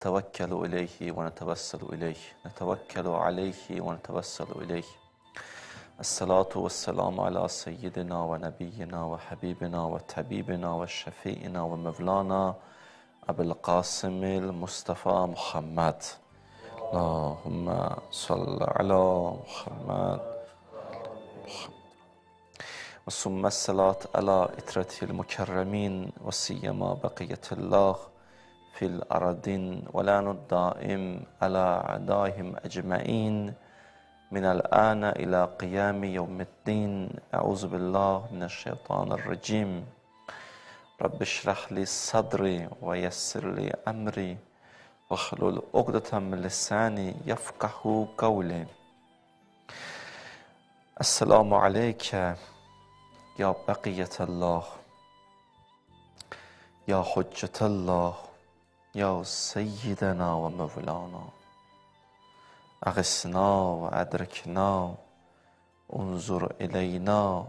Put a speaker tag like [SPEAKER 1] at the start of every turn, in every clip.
[SPEAKER 1] نتوكل إليه ونتوسل إليه نتوكل عليه ونتوسل إليه الصلاة والسلام على سيدنا ونبينا وحبيبنا وطبيبنا وشفيعنا ومولانا أبي القاسم المصطفى محمد اللهم صل على محمد وثم الصلاة على إترته المكرمين وسيما بقية الله في الأرضين ولعن الدائم على أعدائهم أجمعين من الآن إلى قيام يوم الدين أعوذ بالله من الشيطان الرجيم رب اشرح لي صدري ويسر لي أمري واحلل عقدة من لساني يفقه قولي السلام عليك يا بقية الله يا حجة الله يا سيدنا ومولانا أغثنا وأدركنا انظر إلينا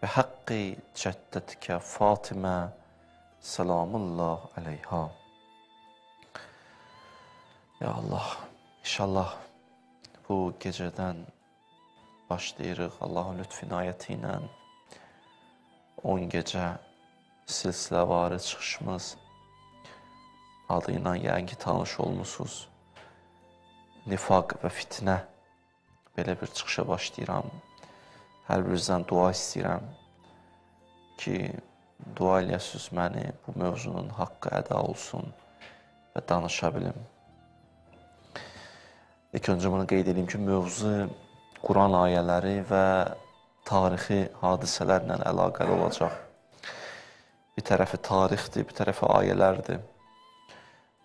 [SPEAKER 1] بحق جدتك فاطمة سلام الله عليها. Ya Allah, inşallah bu gecədən başlayırıq Allahın lütf inayəti ilə 10 gecə silsiləvari çıxışımız adı ilə yəqin ki tanış olmusunuz. Nifaq və fitnə belə bir çıxışa başlayıram. Hər birinizdən dua istəyirəm ki, dua eləyəsiniz məni bu mövzunun haqqı əda olsun və danışa bilim. İlk öncə bunu qeyd edeyim ki, mövzu Quran ayələri və tarixi hadisələrlə əlaqəli olacaq. Bir tərəfi tarixdir, bir tərəfi ayələrdir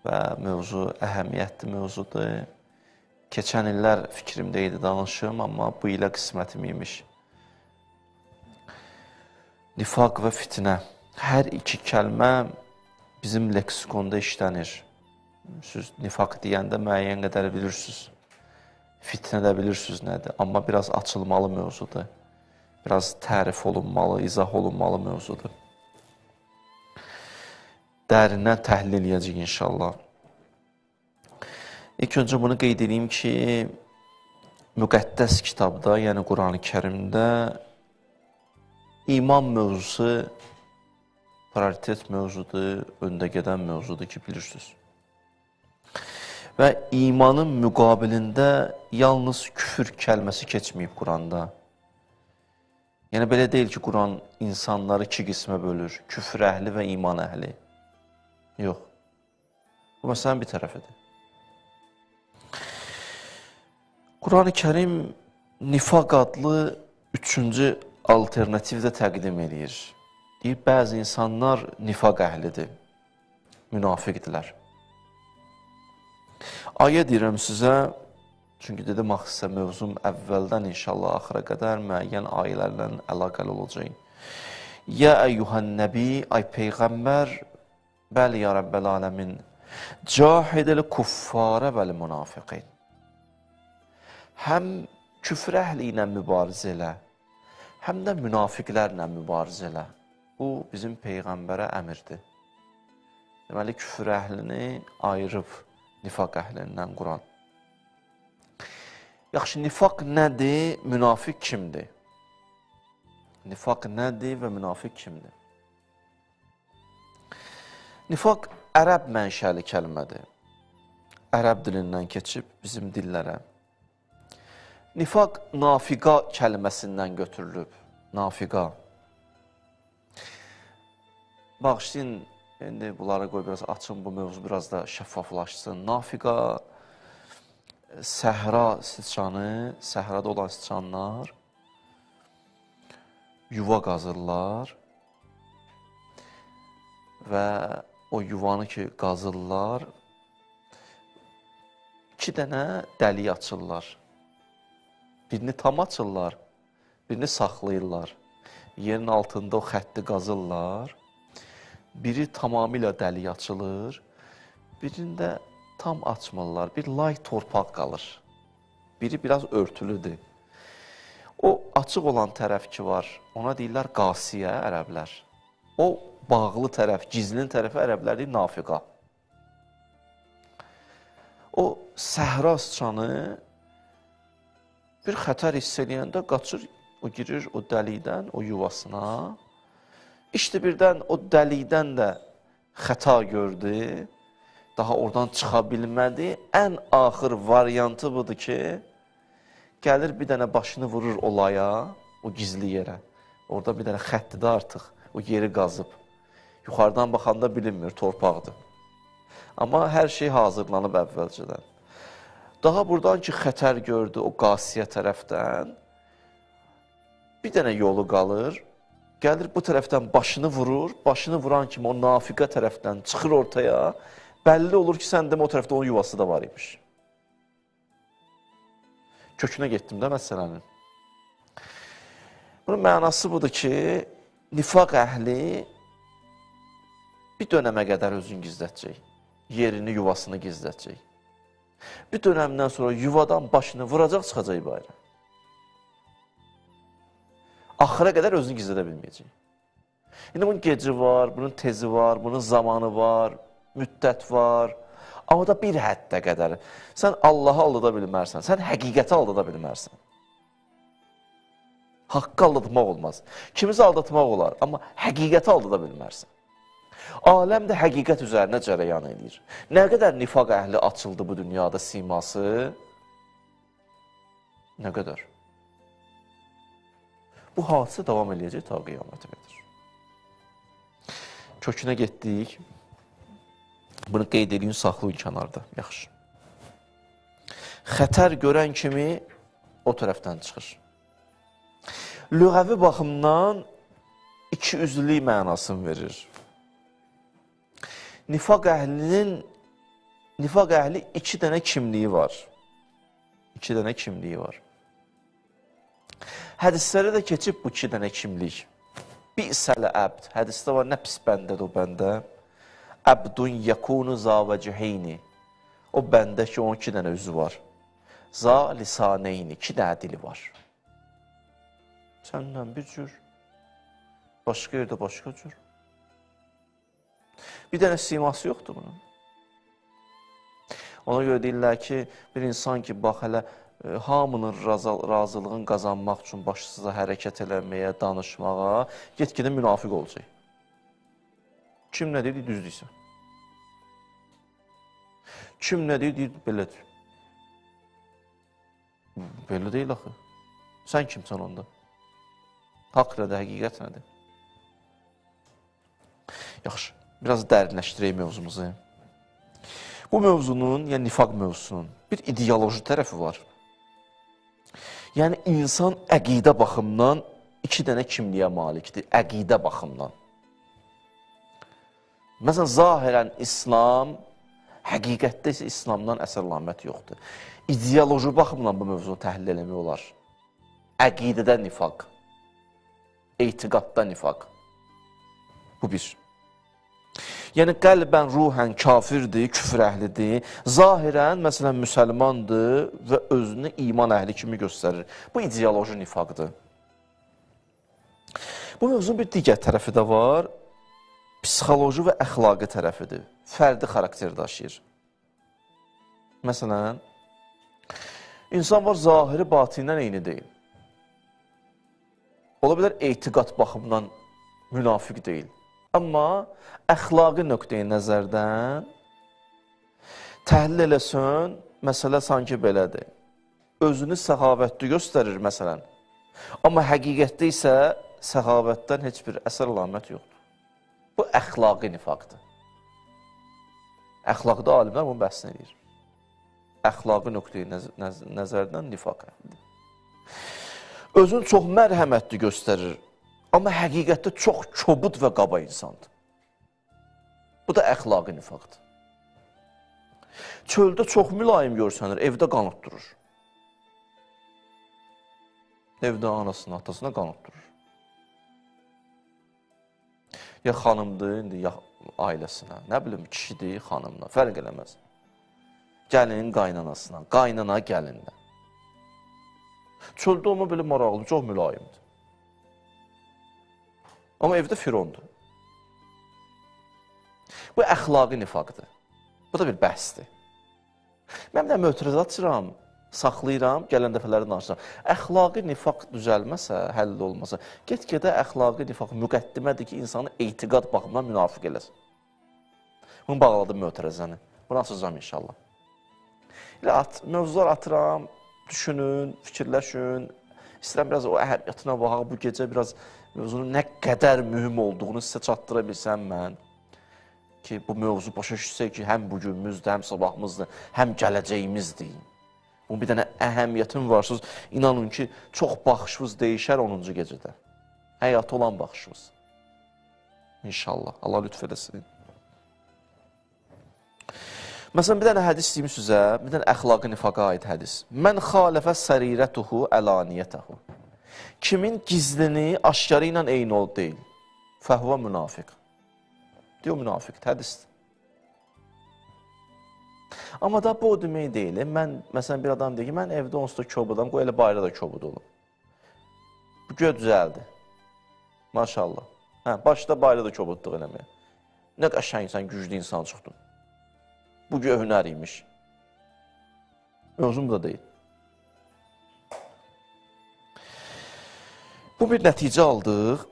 [SPEAKER 1] və mövzu əhəmiyyətli mövzudur. Keçən illər fikrimdə idi danışım, amma bu ilə qismətim imiş. Nifaq və fitnə. Hər iki kəlmə bizim leksikonda işlənir. Siz nifaq deyəndə müəyyən qədər bilirsiniz. Fitnə də bilirsiniz nədir, amma biraz açılmalı mövzudur. Biraz tərif olunmalı, izah olunmalı mövzudur. Dərindən təhlil eləyəcək inşallah. İlk öncə bunu qeyd edeyim ki, müqəddəs kitabda, yəni Quran-ı Kərimdə iman mövzusu prioritet mövzudur, öndə gedən mövzudur ki, bilirsiniz. Və imanın müqabilində yalnız küfür kəlməsi keçməyib Quranda. Yəni belə deyil ki, Quran insanları iki qismə bölür, küfür əhli və iman əhli. Yox, bu məsələnin bir tərəfidir. Quran-ı Kərim nifaq adlı üçüncü alternativ də təqdim eləyir. Deyir, bəzi insanlar nifaq əhlidir, münafiqdirlər. Ayə deyirəm sizə, çünki dedim axı sizə mövzum əvvəldən inşallah axıra qədər müəyyən ayələrlə əlaqəli olacaq. Ya əyyuhən nəbi, ay Peyğəmbər, bəli ya Rəbbəl aləmin, cahidil kuffarə vəl münafiqin. Həm küfr əhli ilə mübarizə elə, həm də münafiqlərlə mübarizə elə. Bu, bizim Peyğəmbərə əmirdir. Deməli, küfr əhlini ayırıb nifaq əhlindən Quran. Yaxşı, nifaq nədir, münafiq kimdir? Nifaq nədir və münafiq kimdir? Nifaq ərəb mənşəli kəlmədir. Ərəb dilindən keçib bizim dillərə. Nifaq nafiqa kəlməsindən götürülüb. Nafiqa. Bağışlayın, indi bunları qoy biraz açın, bu mövzu biraz da şəffaflaşsın. Nafiqa, səhra siçanı, səhrada olan siçanlar yuva qazırlar və o yuvanı ki qazırlar, iki dənə dəlik açırlar. Birini tam açırlar, birini saxlayırlar. Yerin altında o xətti qazırlar. Biri tamamilə dəlik açılır, birində tam açmırlar. Bir lay torpaq qalır. Biri biraz örtülüdür. O açıq olan tərəf ki var, ona deyirlər qasiyə ərəblər. O bağlı tərəf, gizlin tərəfi ərəblər deyir nafiqa. O səhra sıçanı bir xətər hiss eləyəndə qaçır, o girir o dəlikdən, o yuvasına. İşte birdən o dəlikdən də xəta gördü, daha oradan çıxa bilmədi. Ən axır variantı budur ki, gəlir bir dənə başını vurur olaya, o gizli yerə. Orada bir dənə xətdir də artıq, o yeri qazıb. Yuxarıdan baxanda bilinmir, torpaqdır. Amma hər şey hazırlanıb əvvəlcədən. Daha buradan ki, xətər gördü o qasiyə tərəfdən, bir dənə yolu qalır, gəlir bu tərəfdən başını vurur, başını vuran kimi o nafiqə tərəfdən çıxır ortaya, bəlli olur ki, sən demə o tərəfdə onun yuvası da var imiş. Kökünə getdim də məsələnin. Bunun mənası budur ki, nifaq əhli bir dönəmə qədər özünü gizlətəcək, yerini, yuvasını gizlətəcək. Bir dönəmdən sonra yuvadan başını vuracaq, çıxacaq bayıra. Axıra qədər özünü gizlədə bilməyəcək. İndi bunun geci var, bunun tezi var, bunun zamanı var, müddət var. Amma da bir həddə qədər. Sən Allahı aldada bilmərsən, sən həqiqəti aldada bilmərsən. Haqqı aldatmaq olmaz. Kimizi aldatmaq olar, amma həqiqəti aldada bilmərsən. Aləm də həqiqət üzərinə cərəyan edir. Nə qədər nifaq əhli açıldı bu dünyada siması? Nə qədər? Bu hadisə davam eləyəcək ta qiyamətə qədər. Kökünə getdik. Bunu qeyd eləyin, saxlayın kənarda. Yaxşı. Xətər görən kimi o tərəfdən çıxır. Lüğəvi baxımdan ikiüzlülük mənasını verir. Nifaq əhli iki dənə kimliyi var. İki dənə kimliyi var. Hədislərə də keçib bu iki dənə kimlik. Bi'səl əbd. Hədisdə var, nə pis bəndədir o bəndə. Əbdun yəkunu za vəciheyni. O bəndə ki, onun iki dənə üzü var. Za lisaneyni. İki dənə dili var. Səndən bir cür, başqa yerdə başqa cür. Bir dənə siması yoxdur bunun. Ona görə deyirlər ki, bir insan ki, bax hələ hamının razılığını qazanmaq üçün başsıza hərəkət eləməyə, danışmağa, get-gedə münafiq olacaq. Kim nə deyir, düz deyirsən. Kim nə deyir, deyir, belədir. Belə deyil axı. Sən kimsən onda? Haqq nədir, həqiqət nədir? Yaxşı, biraz dərinləşdirək mövzumuzu. Bu mövzunun, yəni nifaq mövzusunun bir ideoloji tərəfi var. Yəni insan əqidə baxımdan iki dənə kimliyə malikdir, əqidə baxımdan. Məsələn, zahirən İslam, həqiqətdə isə İslamdan əsər-lamət yoxdur. İdeoloji baxımdan bu mövzunu təhlil eləmək olar. Əqidədə nifaq, etiqadda nifaq. Bu bir. Yəni, qəlbən, ruhən kafirdir, küfr əhlidir. Zahirən, məsələn, müsəlmandır və özünü iman əhli kimi göstərir. Bu ideoloji nifaqdır. Bu mövzunun bir digər tərəfi də var. Psixoloji və əxlaqi tərəfidir. Fərdi xarakter daşıyır. Məsələn, insan var, zahiri batindən eyni deyil. Ola bilər, etiqad baxımından münafiq deyil. Amma əxlaqi nöqteyi nəzərdən təhlil eləsən, məsələ sanki belədir. Özünü səxavətli göstərir məsələn. Amma həqiqətdə isə səxavətdən heç bir əsər əlamət yoxdur. Bu əxlaqi nifaqdır. Əxlaqda alimlər bunu bəhsini edir. Əxlaqi nöqteyi nəzərdən nifaq əhlidir. Özünü çox mərhəmətli göstərir. Amma həqiqətdə çox kobud və qaba insandır. Bu da əxlaqi nifaqdır. Çöldə çox mülayim görsənir, evdə qan utdurur. Evdə anasına, atasına qan utdurur. Ya xanımdır, indi ya ailəsinə, nə bilim, kişidir, xanımla, fərq eləməz. Gəlinin qaynanasına, qaynana gəlinlə. Çöldə olma belə maraqlı, çox mülayimdir. Amma evdə firondur. Bu əxlaqi nifaqdır. Bu da bir bəhsdir. Mən bir də mötərizə açıram, saxlayıram, gələn dəfələri danışıram. Əxlaqi nifaq düzəlməsə, həll olmasa, get-gedə əxlaqi nifaq müqəddimədir ki, insanı etiqad baxımından münafiq eləsin. Bunu bağladım mötərizəni. Bunu açacağam inşallah. Elə mövzular atıram, düşünün, fikirləşin. İstəyirəm biraz o əhəmiyyətinə baxaq, bu gecə biraz mövzunun nə qədər mühüm olduğunu sizə çatdıra bilsəm mən. Ki, bu mövzu başa düşsək ki, həm bugünümüzdür, həm sabahımızdır, həm gələcəyimizdir. Bunun bir dənə əhəmiyyətin varsınız, inanın ki, çox baxışınız dəyişər 10-cu gecədə. Həyata olan baxışınız. İnşallah, Allah lütf eləsin. Məsələn, bir dənə hədis deyim sizə, bir dənə əxlaqi nifaqa aid hədis. Mən xaləfə sərirətuhu əlaniyətəhu. Kimin gizlini aşkarı ilə eyni o deyil. Fəhvə münafiq. Deyir, münafiq, hədisdir. Amma da bu o demək deyil. Mən, məsələn, bir adam deyir ki, mən evdə onsuz da kobudam, qoy elə bayırda da kobud olum. Bu göy düzəldi. Maşallah. Hə, başda bayırda da kobudluq eləməyə. Nə qəşəng sən, güclü insan çıxdın. Bu göy hünər imiş. Mövzum da deyil. Bu bir nəticə aldıq.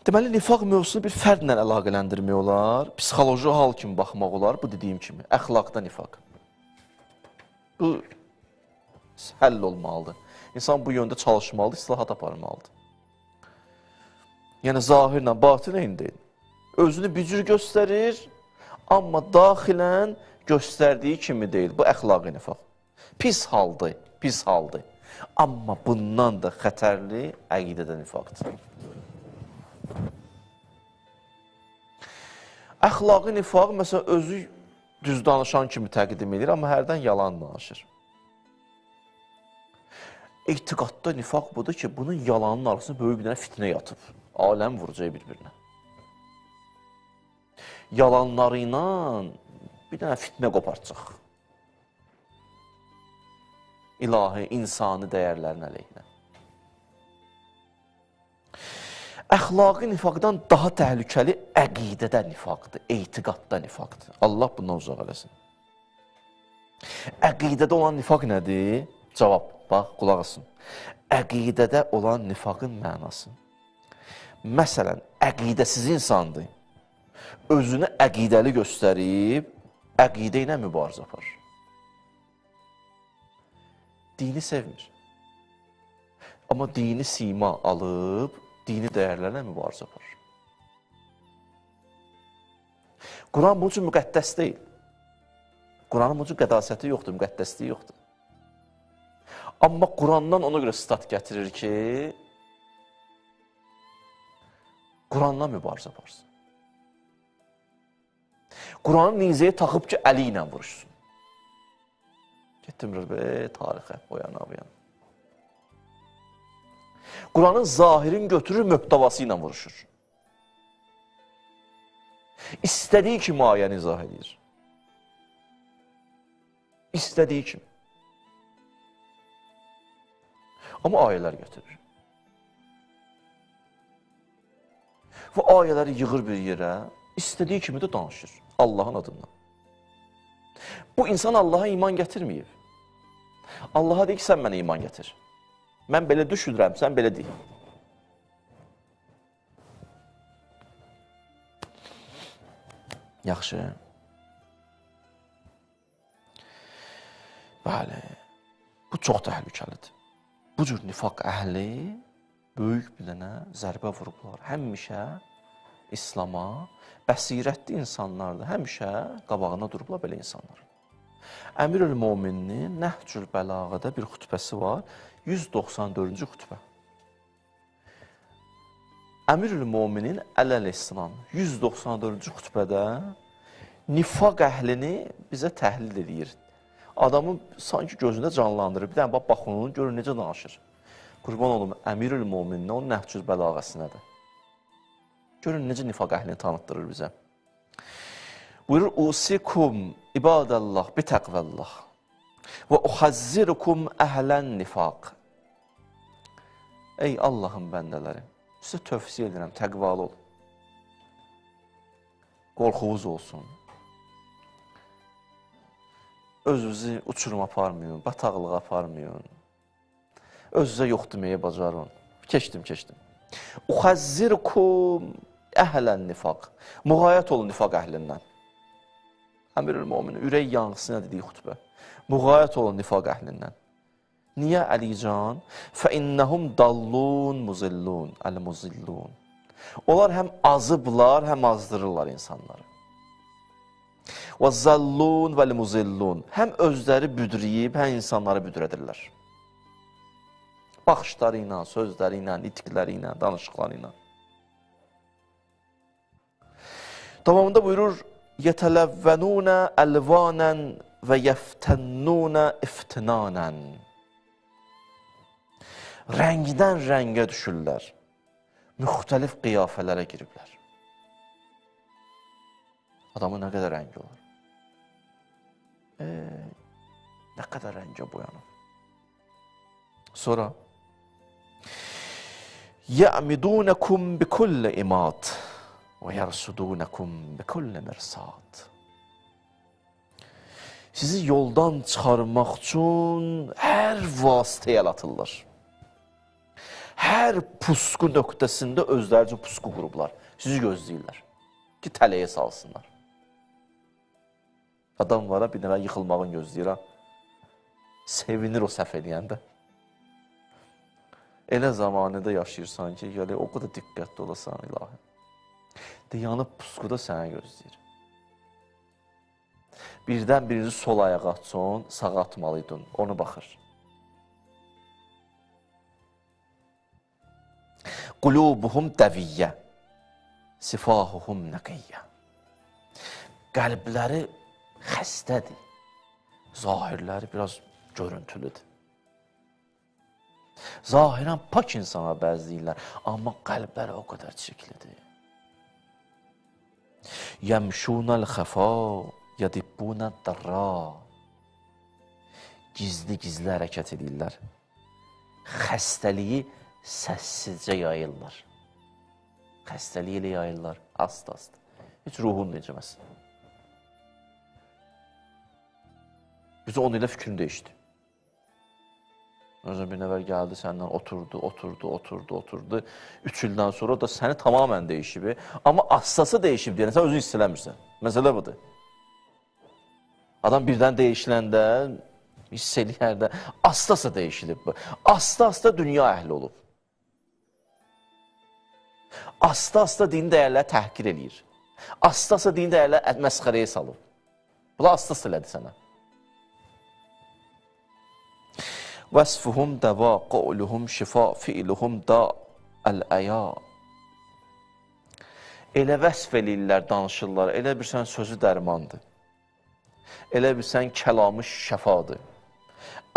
[SPEAKER 1] Deməli, nifaq mövzusunu bir fərdlə əlaqələndirmək olar, psixoloji hal kimi baxmaq olar, bu dediyim kimi, əxlaqda nifaq. Bu, həll olmalıdır. İnsan bu yöndə çalışmalıdır, islahat aparmalıdır. Yəni, zahirlə batin eyni deyil. Özünü bir cür göstərir, amma daxilən göstərdiyi kimi deyil. Bu, əxlaqi nifaq. Pis haldır, pis haldır. Amma bundan da xətərli əqidədə nifaqdır. Əxlaqi nifaq, məsələn, özü düz danışan kimi təqdim edir, amma hərdən yalan danışır. Etiqadda nifaq budur ki, bunun yalanın arasında böyük bir dənə fitnə yatıb. Aləm vuracaq bir-birinə. Yalanları ilə bir dənə fitnə qopartacaq. İlahi, insani dəyərlərin əleyhinə. Əxlaqi nifaqdan daha təhlükəli əqidədə nifaqdır, etiqadda nifaqdır. Allah bundan uzaq eləsin. Əqidədə olan nifaq nədir? Cavab, bax, qulaq asın. Əqidədə olan nifaqın mənası. Məsələn, əqidəsiz insandır. Özünü əqidəli göstərib, əqidə ilə mübarizə aparır. Dini sevmir. Amma dini sima alıb, dini dəyərlərlə mübarizə aparır. Quran bunun üçün müqəddəs deyil. Quranın bunun üçün qədasəti yoxdur, müqəddəsliyi yoxdur. Amma Qurandan ona görə stat gətirir ki, Quranla mübarizə aparsın. Quranı nizəyə taxıb ki, əli ilə vuruşsun. Getdim be, tarixə, o yana, bu yana. Quranın zahirini götürür, möhtəvası ilə vuruşur. İstədiyi kimi ayəni izah edir. İstədiyi kimi. Amma ayələr götürür. Və ayələri yığır bir yerə, istədiyi kimi də danışır Allahın adından. Bu insan Allaha iman gətirməyib. Allaha deyir ki, sən mənə iman gətir. Mən belə düşünürəm, sən belə deyil. Yaxşı. Bəli, bu çox təhlükəlidir. Bu cür nifaq əhli böyük bir dənə zərbə vurublar. Həmişə İslama bəsirətli insanlardır. Həmişə qabağına durublar belə insanlar. Əmirül Mömininin Nəhcül Bəlağədə bir xütbəsi var. 194-cü xütbə. Əmirül Möminin əleyhissalam 194-cü xütbədə nifaq əhlini bizə təhlil edir. Adamı sanki gözündə canlandırır. Bir dənə bax, baxın, görün necə danışır. Qurban olum Əmirül Möminin onun Nəhcül Bəlağəsinədir. Görün necə nifaq əhlini tanıtdırır bizə. Buyurur, Usikum ibadəllah bi təqvəllah və uhəzzirukum əhlən nifaq. Ey Allahın bəndələri, sizə tövsiyə edirəm, təqvalı olun. Qorxuvuz olsun. Özünüzü uçurum aparmayın, bataqlığa aparmayın. Özünüzə yox deməyə bacarın. Keçdim, keçdim. Uxəzzirkum əhlən nifaq. Müğayət olun nifaq əhlindən. Əmirül Möminin ürək yanğısına dediyi xütbə. Müğayət olun nifaq əhlindən. Niyə Əlican? Fəinnəhum dallun muzillun, əl-muzillun. Onlar həm azıblar, həm azdırırlar insanları. Və zallun vəl-muzillun. Həm özləri büdriyib, həm insanları büdrədirlər. Baxışları ilə, sözləri ilə, nitqləri ilə, danışıqları ilə. Davamında buyurur, yetələvvənunə əlvanən və yəftənnunə iftinanən. Rəngdən rəngə düşürlər. Müxtəlif qiyafələrə giriblər. Adamın nə qədər rəngi olar? Nə qədər rəngə boyanır? Sonra Yə'midunakum bikulli imad və yərsudunakum bikulli mirsad. Sizi yoldan çıxarmaq üçün hər vasitəyə əl atırlar. Hər pusqu nöqtəsində özləri üçün pusqu qurublar. Sizi gözləyirlər ki, tələyə salsınlar. Adam var, bir nəfər yıxılmağını gözləyir. Ha. Sevinir o səhv eləyəndə. Elə zamanədə yaşayırsan ki, gələ o qədər diqqətli olasan, ilahi. Dayanıb pusquda sənə gözləyir. Birdən birinci sol ayağa atsın, sağa atmalıydın. Onu baxır. Qulubuhum dəviyyə, sifahuhum nəqiyyə. Qəlbləri xəstədir, zahirləri biraz görüntülüdür. Zahirən pak insana bəzləyirlər, amma qəlbləri o qədər çirklidir. Yəmşunəl xəfa, yadibbunə dərra. Gizli-gizli hərəkət edirlər. Xəstəliyi səssizcə yayırlar. Xəstəliyi ilə yayırlar, asta-asta. Heç ruhun inciməz. Bizə onu ilə fikrin dəyişdi. Özün bir nəfər gəldi, səndən oturdu, oturdu, oturdu, oturdu. 3 ildən sonra da səni tamamən dəyişib. Amma astası dəyişib deyən, sən özünü hiss eləmirsən. Məsələ budur. Adam birdən dəyişiləndə, hiss eləyər də, asta-asta dəyişilib bu. Asta-asta dünya əhli olub. Asta-asta dini dəyərləri təhqir eləyir. Asta-asta dini dəyərləri məsxərəyə salıb. Bunlar asta-asta elədi sənə. Vəsfuhum dəva, qovluhum şifa, fiiluhum da əl-əya. Elə vəsf eləyirlər, danışırlar, elə bilsən sözü dərmandır. Elə bilsən kəlamı şəfadır.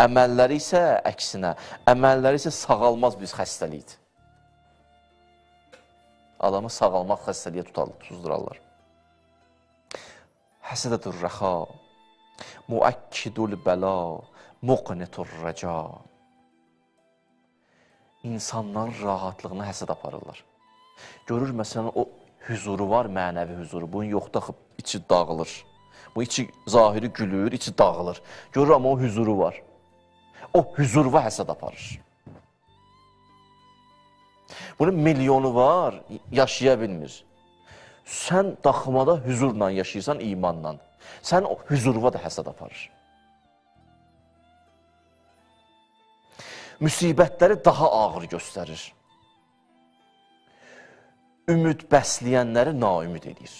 [SPEAKER 1] Əməlləri isə əksinə, əməlləri isə sağalmaz bir xəstəlikdir. Adamı sağalmaq xəstəliyə tuzdurarlar. Həsədətur rəxa, muəkkidul bəla, muqnitur rəca. İnsanların rahatlığına həsəd aparırlar. Görür, məsələn, o hüzuru var, mənəvi hüzuru. Bunun yoxdur axı, içi dağılır. Bu içi zahiri gülür, içi dağılır. Görür, amma o hüzuru var. O hüzurva həsəd aparır. Bunun milyonu var, yaşaya bilmir. Sən daxmada hüzurla yaşayırsan, imanla. Sən o hüzurva da həsəd aparır. Müsibətləri daha ağır göstərir. Ümid bəsləyənləri naümid edir.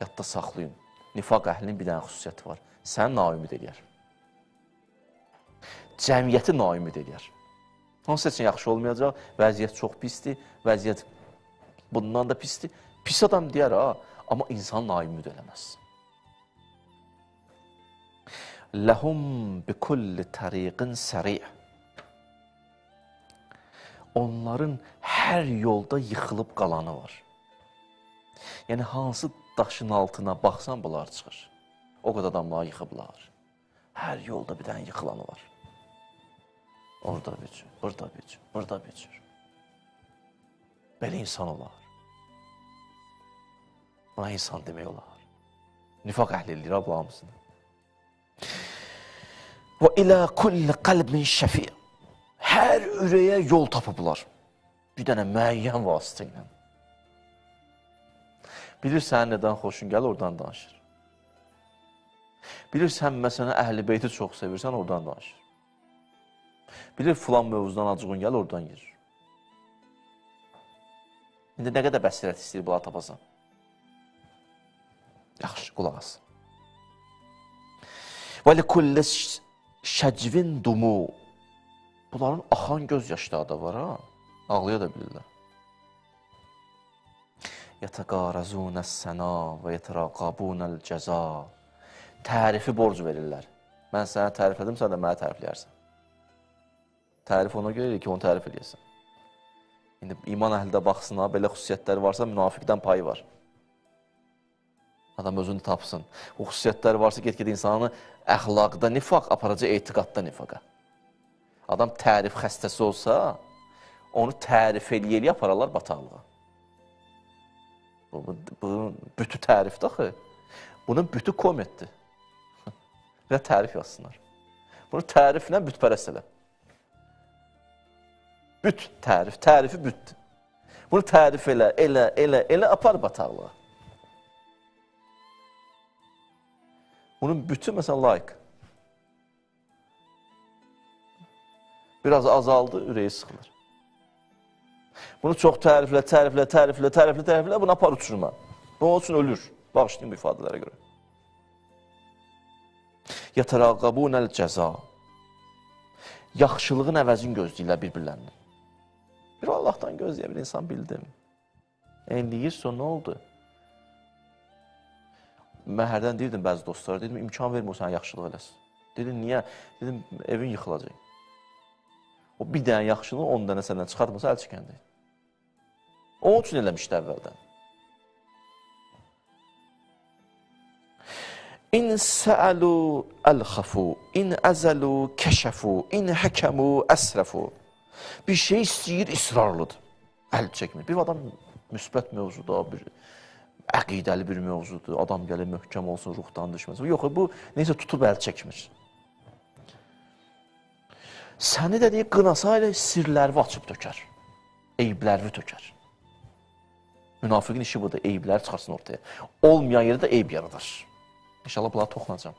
[SPEAKER 1] Yadda saxlayın. Nifaq əhlinin bir dənə xüsusiyyəti var. Səni naümid eləyər. Cəmiyyəti naümid eləyər. Hansı üçün yaxşı olmayacaq? Vəziyyət çox pisdir, vəziyyət bundan da pisdir. Pis adam deyər ha, amma insan naümid eləməz. Ləhum bikulli təriqin səri'. Onların hər yolda yıxılıb qalanı var. Yəni, hansı daşın altına baxsan, bunlar çıxır. O qədər adamlar yıxıblar. Hər yolda bir dənə yıxılanı var. Orada bir cür, burada bir cür, burada bir cür. Belə insan olar. Buna insan demək olar. Nifaq əhli eləyir abla hamısını. Və ilə kulli qalbin şəfi. Hər ürəyə yol tapıblar. Bir dənə müəyyən vasitə ilə. Bilir sənin nədən xoşun gəlir, oradan danışır. Bilir sən məsələn Əhl-i Beyti çox sevirsən, oradan danışır. Bilir filan mövzudan acığın gəlir, oradan girir. İndi nə qədər bəsirət istəyir bunları tapasan? Yaxşı, qulaq as. Və likulli şəcvin dumu. Bunların axan göz yaşları da var, ha? Ağlaya da bilirlər. Yətəqarazunəs-səna və yətəraqabunəl cəza. Tərifi borc verirlər. Mən sənə tərif edim, sən də mənə tərifləyərsən. Tərif ona görə ki, onu tərif eləyəsən. İndi iman əhli də baxsın, ha, belə xüsusiyyətləri varsa, münafiqdən payı var. Adam özünü tapsın. O xüsusiyyətlər varsa, get-gedə insanı əxlaqda nifaq, aparacaq etiqadda nifaqa. Adam tərif xəstəsi olsa, onu tərif eləyə-eləyə apararlar bataqlığa. Bunun bütü tərifdir axı. Bunun bütü komentdir. Və tərif yazsınlar. Bunu təriflə bütpərəst elə. Büt tərif, tərifi bütdür. Bunu tərif elə, elə, elə, elə apar bataqlığa. Bunun bütü məsələn like. Biraz azaldı, ürəyi sıxılır. Bunu çox təriflə, təriflə, təriflə, təriflə, təriflə, bunu apar uçurma. Bu onun üçün ölür. Bağışlayın bu ifadələrə görə. Yətəraqabunəl cəza. Yaxşılığın əvəzini gözləyirlər bir-birlərini. Bir Allahdan gözləyə bir insan bildim. Eləyir, sonra nə oldu? Mən hərdən deyirdim bəzi dostlara, dedim, imkan vermir o sənə yaxşılıq eləsin. Dedim, niyə? Dedim, evin yıxılacaq. O bir dənə yaxşılığı 10 dənə səndən çıxartmasa əl çəkəndi. Onun üçün eləmişdi əvvəldən. İn səəlu əlxəfu, in əzəlu kəşəfu, in həkəmu əsrəfu. Bir şey istəyir, israrlıdır. Əl çəkmir. Bir adam müsbət mövzuda, bir əqidəli bir mövzudur. Adam gəlir, möhkəm olsun, ruhdan düşməsin. Yox, bu neysə tutub əl çəkmir. Səni də deyir, qınasa ilə sirlərvi açıb tökər. Eyiblərvi tökər. Münafiqin işi budur, eyibləri çıxarsın ortaya. Olmayan yerdə də eyib yaradar. İnşallah bunlara toxunacam.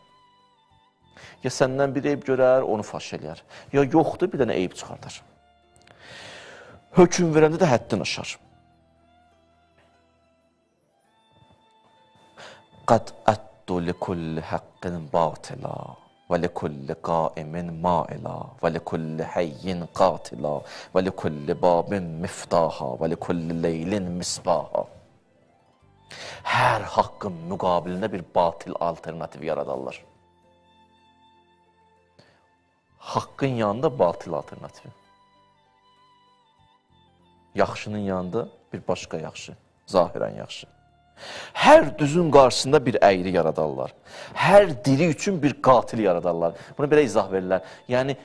[SPEAKER 1] Ya səndən bir eyib görər, onu faş eləyər. Ya yoxdur, bir dənə eyib çıxardar. Hökm verəndə də həddini aşar. Qad əddu likulli haqqin batila və likulli qaimin maila və likulli həyyin qatila və likulli babin miftaha və likulli leylin misbaha. Hər haqqın müqabilində bir batil alternativ yaradarlar. Haqqın yanında batil alternativi. Yaxşının yanında bir başqa yaxşı, zahirən yaxşı. Hər düzün qarşısında bir əyri yaradarlar. Hər diri üçün bir qatil yaradarlar. Buna belə izah verirlər. Yəni,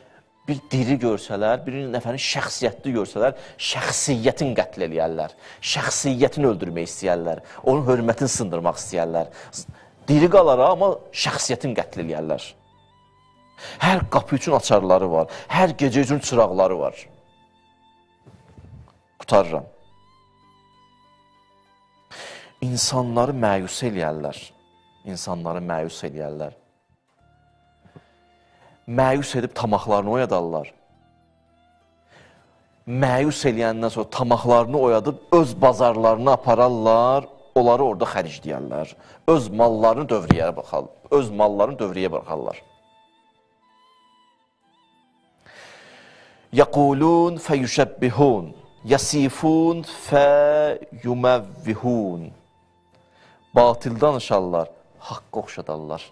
[SPEAKER 1] bir diri görsələr, bir nəfərin şəxsiyyətli görsələr, şəxsiyyətin qətl eləyərlər. Şəxsiyyətini öldürmək istəyərlər. Onun hörmətini sındırmaq istəyərlər. Diri qalar, amma şəxsiyyətin qətl eləyərlər. Hər qapı üçün açarları var. Hər gecə üçün çıraqları var. Qurtarıram. İnsanları məyus eləyərlər. İnsanları məyus eləyərlər. Məyus edib tamaqlarını oyadarlar. Məyus eləyəndən sonra tamaqlarını oyadıb öz bazarlarını apararlar, onları orada xərcləyərlər. Öz mallarını dövrəyə baxarlar. Öz mallarını dövrəyə baxarlar. Yəqulun fəyüşəbbihun, yəsifun fəyuməvvihun. Batil danışarlar, haqqa oxşadarlar.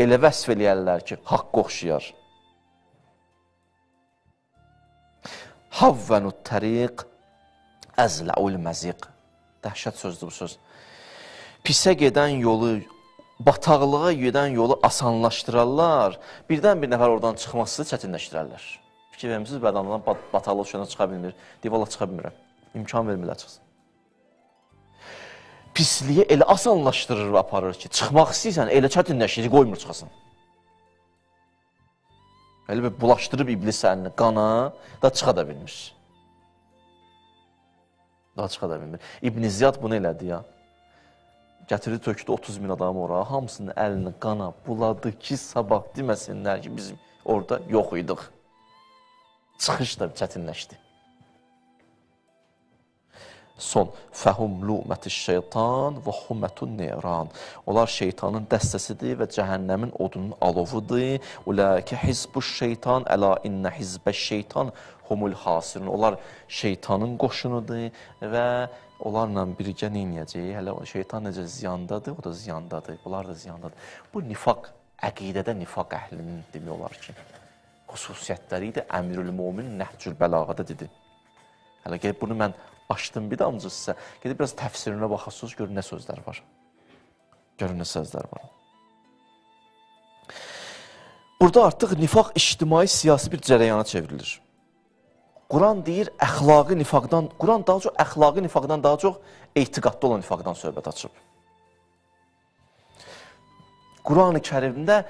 [SPEAKER 1] Elə vəsf eləyərlər ki, haqqa oxşayar. Havvənut təriq, əzləul məziq. Dəhşət sözdür bu söz. Pisə gedən yolu, bataqlığa gedən yolu asanlaşdırarlar. Birdən bir nəfər oradan çıxması çətinləşdirərlər. Fikir vermişsiniz, bədən adam bataqlıq düşəndən çıxa bilmir. Deyir, vallah çıxa bilmirəm. İmkan vermirlər çıxsın. Pisliyi elə asanlaşdırır və aparır ki, çıxmaq istəyirsən, elə çətinləşir, qoymur çıxasan. Elə bir bulaşdırıb iblis əlini qana, da çıxa da bilmir. Daha çıxa da bilmir. İbn Ziyad bunu elədi ya. Gətirdi, tökdü 30 min adamı ora, hamısının əlini qana buladı ki, sabah deməsinlər ki, biz orada yox idik. Çıxış da çətinləşdi. Son, fəhum lu'məti şeytan və humətun neyran. Onlar şeytanın dəstəsidir və cəhənnəmin odunun alovudur. Uləikə hizbuş şeytan, əla innə hizbəş şeytan humul hasirun. Onlar şeytanın qoşunudur və onlarla birgə nə eləyəcək? Hələ şeytan necə ziyandadır, o da ziyandadır, bunlar da ziyandadır. Bu nifaq, əqidədə nifaq əhlinin demək olar ki, xüsusiyyətləri idi. Əmirül Mömin Nəhcül Bəlağədə dedi. Hələ gəlib bunu mən açdım bir damcı sizə. Gedib biraz təfsirinə baxasınız, görün nə sözlər var. Görün nə sözlər var. Burada artıq nifaq ictimai siyasi bir cərəyana çevrilir. Quran deyir, əxlaqi nifaqdan, Quran daha çox əxlaqi nifaqdan daha çox etiqadda olan nifaqdan söhbət açıb. Quran-ı Kərimdə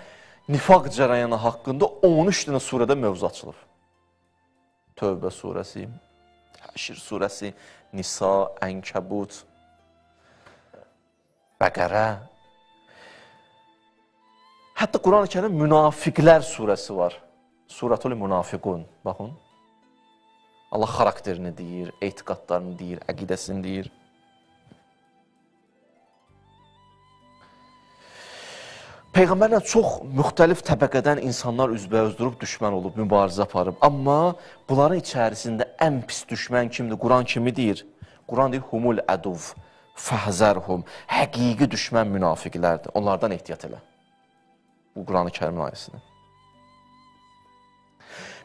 [SPEAKER 1] nifaq cərəyanı haqqında 13 dənə surədə mövzu açılıb. Tövbə surəsi, Həşir surəsi, Nisa, Ənkəbut, Bəqərə. Hətta Quran-ı Kərimdə Münafiqlər surəsi var. Suratul Münafiqun. Baxın. Allah xarakterini deyir, etiqadlarını deyir, əqidəsini deyir. Peyğəmbərlə çox müxtəlif təbəqədən insanlar üzbəüz durub, düşmən olub, mübarizə aparıb. Amma bunların içərisində ən pis düşmən kimdir? Quran kimi deyir? Quran deyir, humul əduv, fəhzərhum. Həqiqi düşmən münafiqlərdir. Onlardan ehtiyat elə. Bu Quran-ı Kərimin ayəsidir.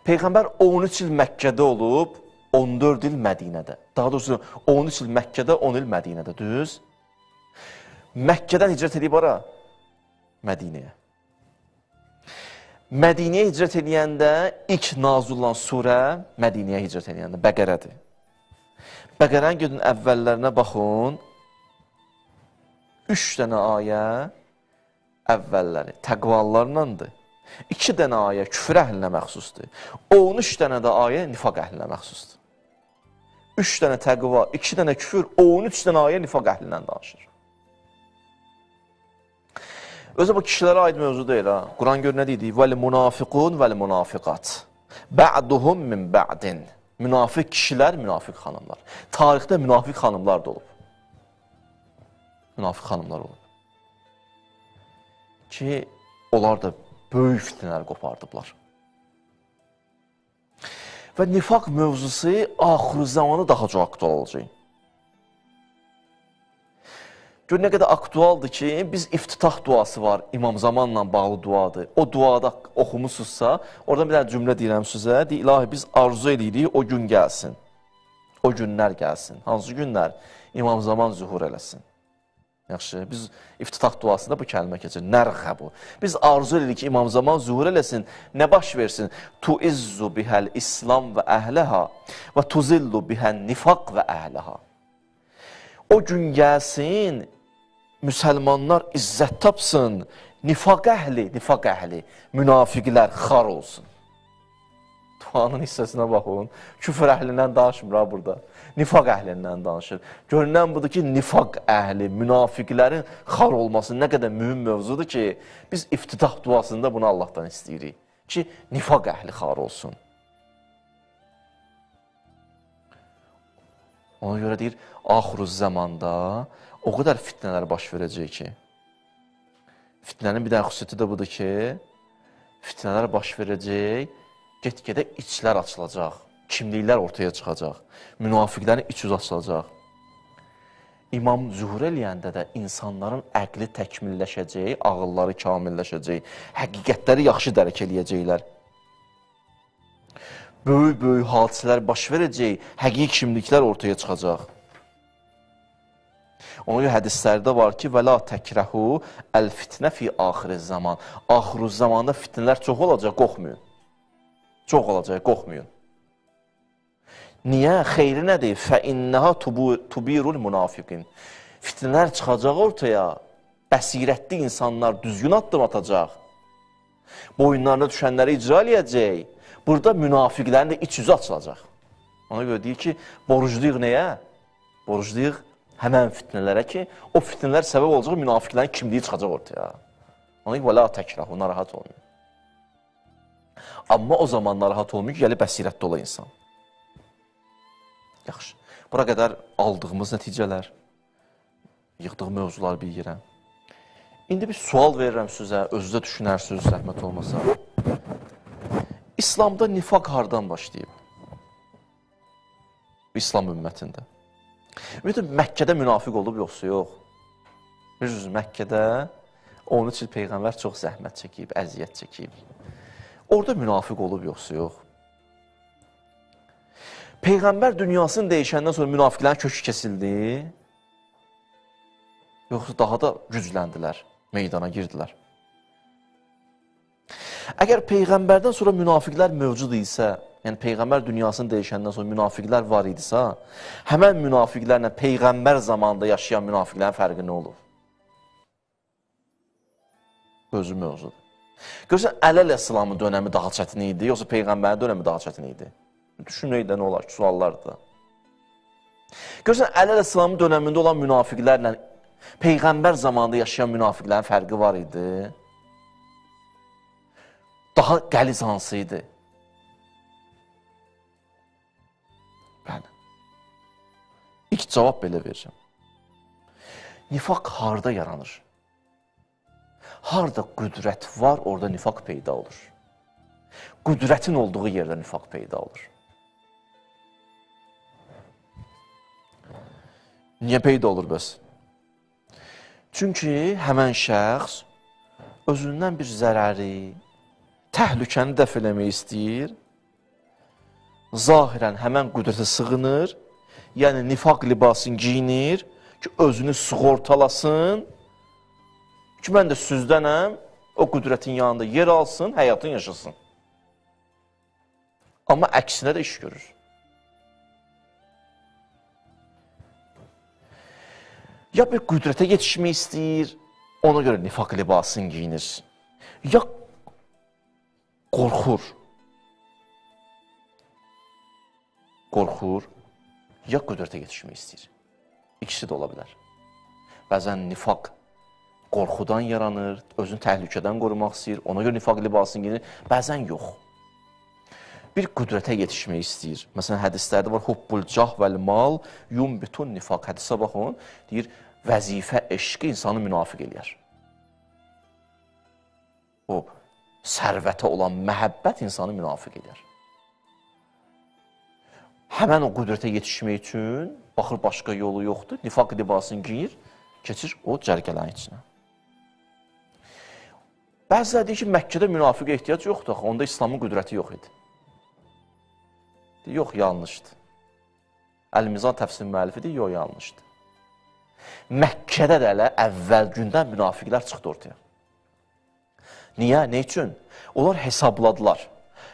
[SPEAKER 1] Peyğəmbər 13 il Məkkədə olub, 14 il Mədinədə. Daha doğrusu 13 il Məkkədə, 10 il Mədinədə, düz? Məkkədən hicrət edib hara? Mədinəyə. Mədinəyə hicrət edəndə ilk nazil olan surə Mədinəyə hicrət edəndə Bəqərədir. Bəqərənin gedin əvvəllərinə baxın. 3 dənə ayə əvvəlləri təqvalarlandır. 2 dənə ayə küfür əhlinə məxsusdur. 13 dənə də ayə nifaq əhlinə məxsusdur. 3 dənə təqva, 2 dənə küfür, 13 dənə ayə nifaq əhlindən danışır. Özü bu kişilərə aid mövzu deyil ha. Quran gör nə deyir? Vəl münafiqun vəl münafiqat. Bə'duhum min bə'din. Münafiq kişilər, münafiq xanımlar. Tarixdə münafiq xanımlar da olub. Münafiq xanımlar olub. Ki, onlar da böyük fitnələr qopardıblar. Və nifaq mövzusu axır zamanı daha çox aktual olacaq. Gör nə qədər aktualdır ki, biz iftitah duası var, İmam Zamanla bağlı duadır. O duada oxumusunuzsa, oradan bir dənə cümlə deyirəm sizə, deyir, ilahi biz arzu edirik, o gün gəlsin, o günlər gəlsin. Hansı günlər? İmam Zaman zühur eləsin. Yaxşı, biz iftitah duasında bu kəlmə keçir, nərxə bu. Biz arzu edirik ki, İmam Zaman zühur eləsin, nə baş versin? Tuizzu bihəl İslam və əhləha və tuzillu bihəl nifaq və əhləha. O gün gəlsin, müsəlmanlar izzət tapsın, nifaq əhli, münafiqlər xar olsun. Duanın hissəsinə baxın, küfür əhlindən danışmır ha burada, nifaq əhlindən danışır. Görünən budur ki, nifaq əhli, münafiqlərin xar olması nə qədər mühüm mövzudur ki, biz iftitah duasında bunu Allahdan istəyirik ki, nifaq əhli xar olsun. Ona görə deyir, axır zamanda o qədər fitnələr baş verəcək ki, fitnənin bir dənə xüsusiyyəti də budur ki, fitnələr baş verəcək, get-gedə içlər açılacaq, kimliklər ortaya çıxacaq, münafiqlərin iç yüzü açılacaq. İmam zühur eləyəndə də insanların əqli təkmilləşəcək, ağılları kamilləşəcək, həqiqətləri yaxşı dərk eləyəcəklər. Böyük-böyük hadisələr baş verəcək, həqiqi kimliklər ortaya çıxacaq. Ona görə hədislərdə var ki, və la təkrəhu əl-fitnə fi axiri zaman. Axiri zamanda fitnələr çox olacaq, qorxmayın. Çox olacaq, qorxmayın. Niyə? Xeyri nədir? Fə innəha tubirul münafiqin. Fitnələr çıxacaq ortaya, bəsirətli insanlar düzgün addım atacaq. Boyunlarına düşənləri icra eləyəcək. Burada münafiqlərin də iç üzü açılacaq. Ona görə deyir ki, borcluyuq nəyə? Borcluyuq həmən fitnələrə ki, o fitnələr səbəb olacaq, münafiqlərin kimliyi çıxacaq ortaya. Ona görə, və la təkrahu, narahat olmayın. Amma o zaman narahat olmayın ki, gəlib bəsirətli ola insan. Yaxşı. Bura qədər aldığımız nəticələr, yığdığı mövzular bir yerə. İndi bir sual verirəm sizə, özünüzə düşünərsiniz, zəhmət olmasa. İslamda nifaq hardan başlayıb? İslam ümmətində. Ümumiyyətlə, Məkkədə münafiq olub yoxsa yox? Bilirsiniz, Məkkədə 13 il Peyğəmbər çox zəhmət çəkib, əziyyət çəkib. Orada münafiq olub yoxsa yox? Peyğəmbər dünyasını dəyişəndən sonra münafiqlərin kökü kəsildi. Yoxsa daha da gücləndilər, meydana girdilər. Əgər Peyğəmbərdən sonra münafiqlər mövcud idisə, yəni Peyğəmbər dünyasını dəyişəndən sonra münafiqlər var idisə, həmən münafiqlərlə Peyğəmbər zamanında yaşayan münafiqlərin fərqi nə olub? Özü mövzudur. Görürsən, Əli əleyhissalamın dönəmi daha çətin idi, yoxsa Peyğəmbərin dönəmi daha çətin idi? Düşünmək də nə olar ki, suallardır da. Görürsən, Əli əleyhissalamın dönəmində olan münafiqlərlə Peyğəmbər zamanında yaşayan münafiqlərin fərqi var idi. Daha qəliz hansı idi? Bəli. İlk cavab belə verəcəm. Nifaq harda yaranır? Harda qüdrət var, orada nifaq peyda olur. Qüdrətin olduğu yerdə nifaq peyda olur. Niyə peyda olur bəs? Çünki həmən şəxs özündən bir zərəri, təhlükəni dəf eləmək istəyir, zahirən həmən qüdrətə sığınır, yəni nifaq libasını giyinir ki, özünü sığortalasın, ki, mən də süzdənəm, o qüdrətin yanında yer alsın, həyatını yaşasın. Amma əksinə də iş görür. Ya bir qüdrətə yetişmək istəyir, ona görə nifaq libasını giyinir. Ya qorxur. Qorxur, ya qüdrətə yetişmək istəyir. İkisi də ola bilər. Bəzən nifaq qorxudan yaranır, özünü təhlükədən qorumaq istəyir, ona görə nifaq libasını giyinir. Bəzən yox. Bir qüdrətə yetişmək istəyir. Məsələn, hədislərdə var, hubbul cah vəl mal yumbitun nifaq. Hədisə baxın, deyir, vəzifə eşqi insanı münafiq eləyər. O, sərvətə olan məhəbbət insanı münafiq eləyər. Həmən o qüdrətə yetişmək üçün, baxır başqa yolu yoxdur, nifaq libasını giyir, keçir o cərgələrin içinə. Bəziləri deyir ki, Məkkədə münafiqə ehtiyac yoxdur, axı, onda İslamın qüdrəti yox idi. Yox, yanlışdır. Əl-Mizan təfsir müəllifi deyir, yox, yanlışdır. Məkkədə də hələ əvvəl gündən münafiqlər çıxdı ortaya. Niyə? Nə üçün? Onlar hesabladılar.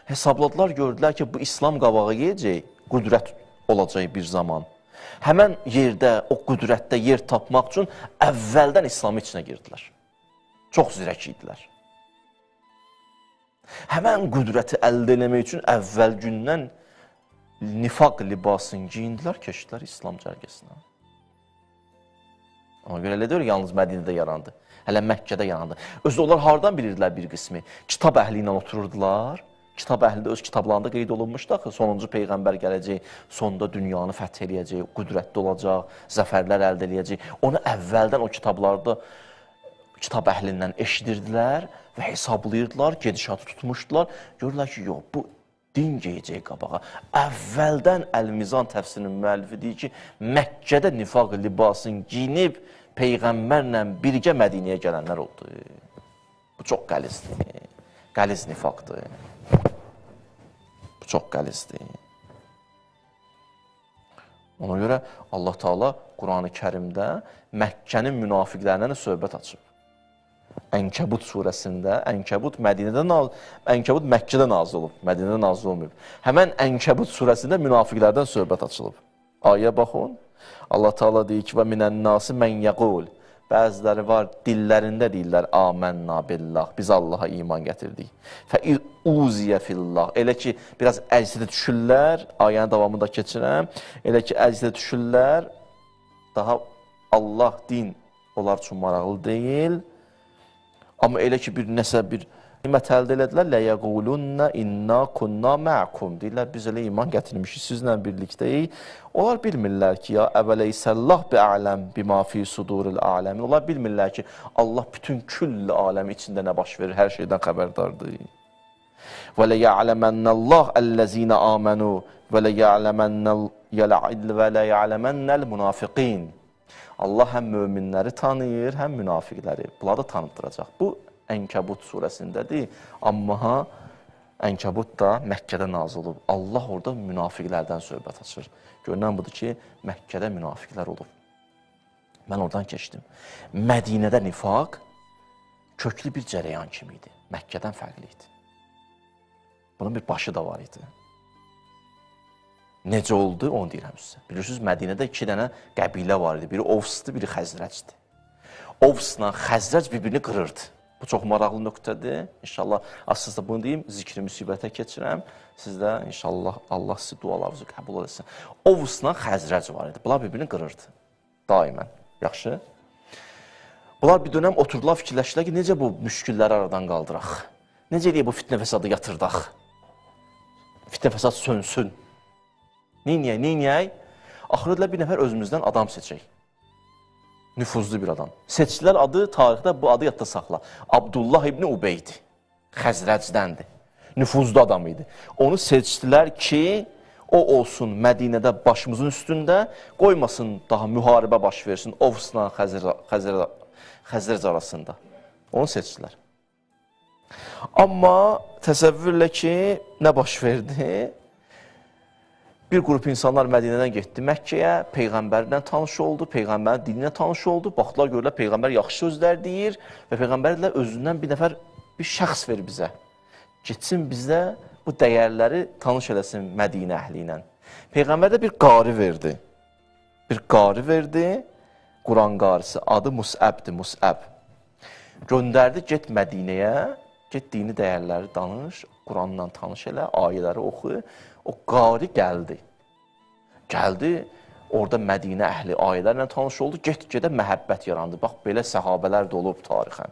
[SPEAKER 1] Hesabladılar, gördülər ki, bu İslam qabağa gələcək, qüdrət olacaq bir zaman. Həmən yerdə, o qüdrətdə yer tapmaq üçün əvvəldən İslamın içinə girdilər. Çox zirək idilər. Həmən qüdrəti əldə eləmək üçün əvvəl gündən nifaq libasını giyindilər, keçdilər İslam cərgəsinə. Ona görə elə deyil, yalnız Mədinədə yarandı. Hələ Məkkədə yarandı. Özü onlar hardan bilirdilər bir qismi? Kitab əhli ilə otururdular. Kitab əhli də öz kitablarında qeyd olunmuşdu axı. Sonuncu peyğəmbər gələcək, sonda dünyanı fəth eləyəcək, qüdrətli olacaq, zəfərlər əldə eləyəcək. Onu əvvəldən o kitablarda kitab əhlindən eşidirdilər və hesablayırdılar, gedişatı tutmuşdular. Görürlər ki, yox, bu din geyəcək qabağa. Əvvəldən Əl-Mizan təfsirinin müəllifi deyir ki, Məkkədə nifaq libasını giyinib Peyğəmbərlə birgə Mədinəyə gələnlər oldu. Bu çox qəlizdir. Qəliz nifaqdır. Bu çox qəlizdir. Ona görə Allah Teala Qurani Kərimdə Məkkənin münafiqlərinə də söhbət açıb. Ənkəbut surəsində, Ənkəbut Mədinədə, Ənkəbut Məkkədə nazil olub, Mədinədə nazil olmayıb. Həmən Ənkəbut surəsində münafiqlərdən söhbət açılıb. Ayə baxın. Allah Teala deyir ki, və minən nasi mən yəqul. Bəziləri var, dillərində deyirlər, amənna billah, biz Allaha iman gətirdik. Fə-uziyə fillah. Elə ki, biraz əziyyətə düşürlər, ayənin davamında keçirəm. Elə ki, əziyyətə düşürlər, daha Allah, din onlar üçün maraqlı deyil. Amma elə ki, bir nəsə bir nimət əldə elədilər, ləyəqulunna inna kunna ma'kum. Deyirlər, biz elə iman gətirmişik, sizlə birlikdəyik. Onlar bilmirlər ki, ya əvələysəllah bi'aləm bima fi suduril aləmin. Onlar bilmirlər ki, Allah bütün küll aləmi içində nə baş verir, hər şeydən xəbərdardır. Və ləyə'ləmənnəllah əlləzinə amanu və ləyə'ləmənnəl münafiqin. Allah həm möminləri tanıyır, həm münafiqləri. Bunları da tanıtdıracaq. Bu Ənkəbut surəsindədir. Amma Ənkəbut da Məkkədə nazil olub. Allah orada münafiqlərdən söhbət açır. Görünən budur ki, Məkkədə münafiqlər olub. Mən oradan keçdim. Mədinədə nifaq köklü bir cərəyan kimi idi. Məkkədən fərqli idi. Bunun bir başı da var idi. Necə oldu, onu deyirəm sizə. Bilirsiniz, Mədinədə iki dənə qəbilə var idi. Biri Ovsdur, biri Xəzrəcdir. Ovsla Xəzrəc bir-birini qırırdı. Bu çox maraqlı nöqtədir. İnşallah, aslında bunu deyim, zikri müsibətə keçirəm. Siz də inşallah Allah sizi dualarınızı qəbul etsin. Ovsla Xəzrəc var idi. Bunlar bir-birini qırırdı. Daimən. Yaxşı. Bunlar bir dönəm oturdular, fikirləşdilər ki, necə bu müşkülləri aradan qaldıraq? Necə eləyək bu fitnə fəsadı yatırdaq? Fitnə fəsad sönsün. Neyniyək, neyniyək? Axırda bir nəfər özümüzdən adam seçək. Nüfuzlu bir adam. Seçdilər adı, tarixdə bu adı yadda saxla. Abdullah İbni Ubeydi. Xəzrəcdəndir. Nüfuzlu adam idi. Onu seçdilər ki, o olsun Mədinədə başımızın üstündə, qoymasın daha müharibə baş versin Ovsla Xəzrəc arasında. Onu seçdilər. Amma təsəvvürlə ki, nə baş verdi? Bir qrup insanlar Mədinədən getdi Məkkəyə, Peyğəmbərlə tanış oldu, Peyğəmbərin dininə tanış oldu. Baxdılar, gördülər, Peyğəmbər yaxşı sözlər deyir və Peyğəmbər dedilər, özündən bir nəfər, bir şəxs ver bizə. Getsin bizə bu dəyərləri tanış eləsin Mədinə əhli ilə. Peyğəmbər də bir qari verdi. Bir qari verdi, Quran qarisi, adı Musəbdir, Musəb. Göndərdi, get Mədinəyə, get dini dəyərləri danış, Quranla tanış elə, ayələri oxu. O qari gəldi. Gəldi, orada Mədinə əhli ayələrlə tanış oldu. Get-gedə məhəbbət yarandı. Bax, belə səhabələr də olub tarixən.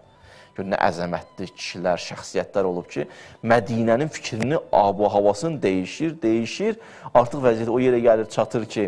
[SPEAKER 1] Gör, nə əzəmətli kişilər, şəxsiyyətlər olub ki, Mədinənin fikrini, abu havasını dəyişir, dəyişir. Artıq vəziyyət o yerə gəlir, çatır ki,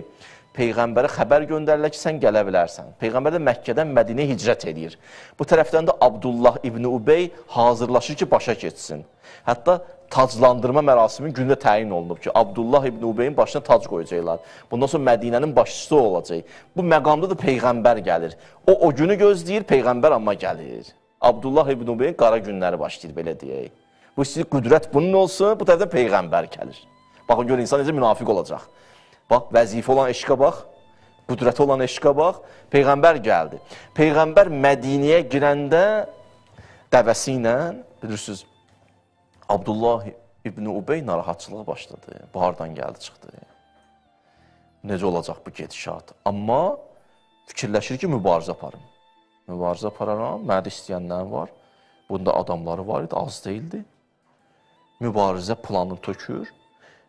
[SPEAKER 1] Peyğəmbərə xəbər göndərirlər ki, sən gələ bilərsən. Peyğəmbər də Məkkədən Mədinəyə hicrət edir. Bu tərəfdən də Abdullah İbni Ubey hazırlaşır ki, başa keçsin. Hətta taclandırma mərasimin gündə təyin olunub ki, Abdullah İbni Ubeyin başına tac qoyacaqlar. Bundan sonra Mədinənin başçısı olacaq. Bu məqamda da Peyğəmbər gəlir. O günü gözləyir, Peyğəmbər amma gəlir. Abdullah İbni Ubeyin qara günləri başlayır, belə deyək. Bu istəyir, qüdrət bunun olsun, bu tərəfdən Peyğəmbər gəlir. Baxın, gör, insan necə münafiq olacaq. Bax, vəzifə olan eşqə bax, qüdrəti olan eşqə bax, Peyğəmbər gəldi. Peyğəmbər Mədinəyə girəndə dəvəsi ilə, bilirsiniz, Abdullah İbni Ubey narahatçılığı başladı. Bu hardan gəldi, çıxdı. Necə olacaq bu gedişat? Amma fikirləşir ki, mübarizə aparım. Mübarizə apararam, mənə də istəyənlərim var. Bunda adamları var idi, az deyildi. Mübarizə planını tökür.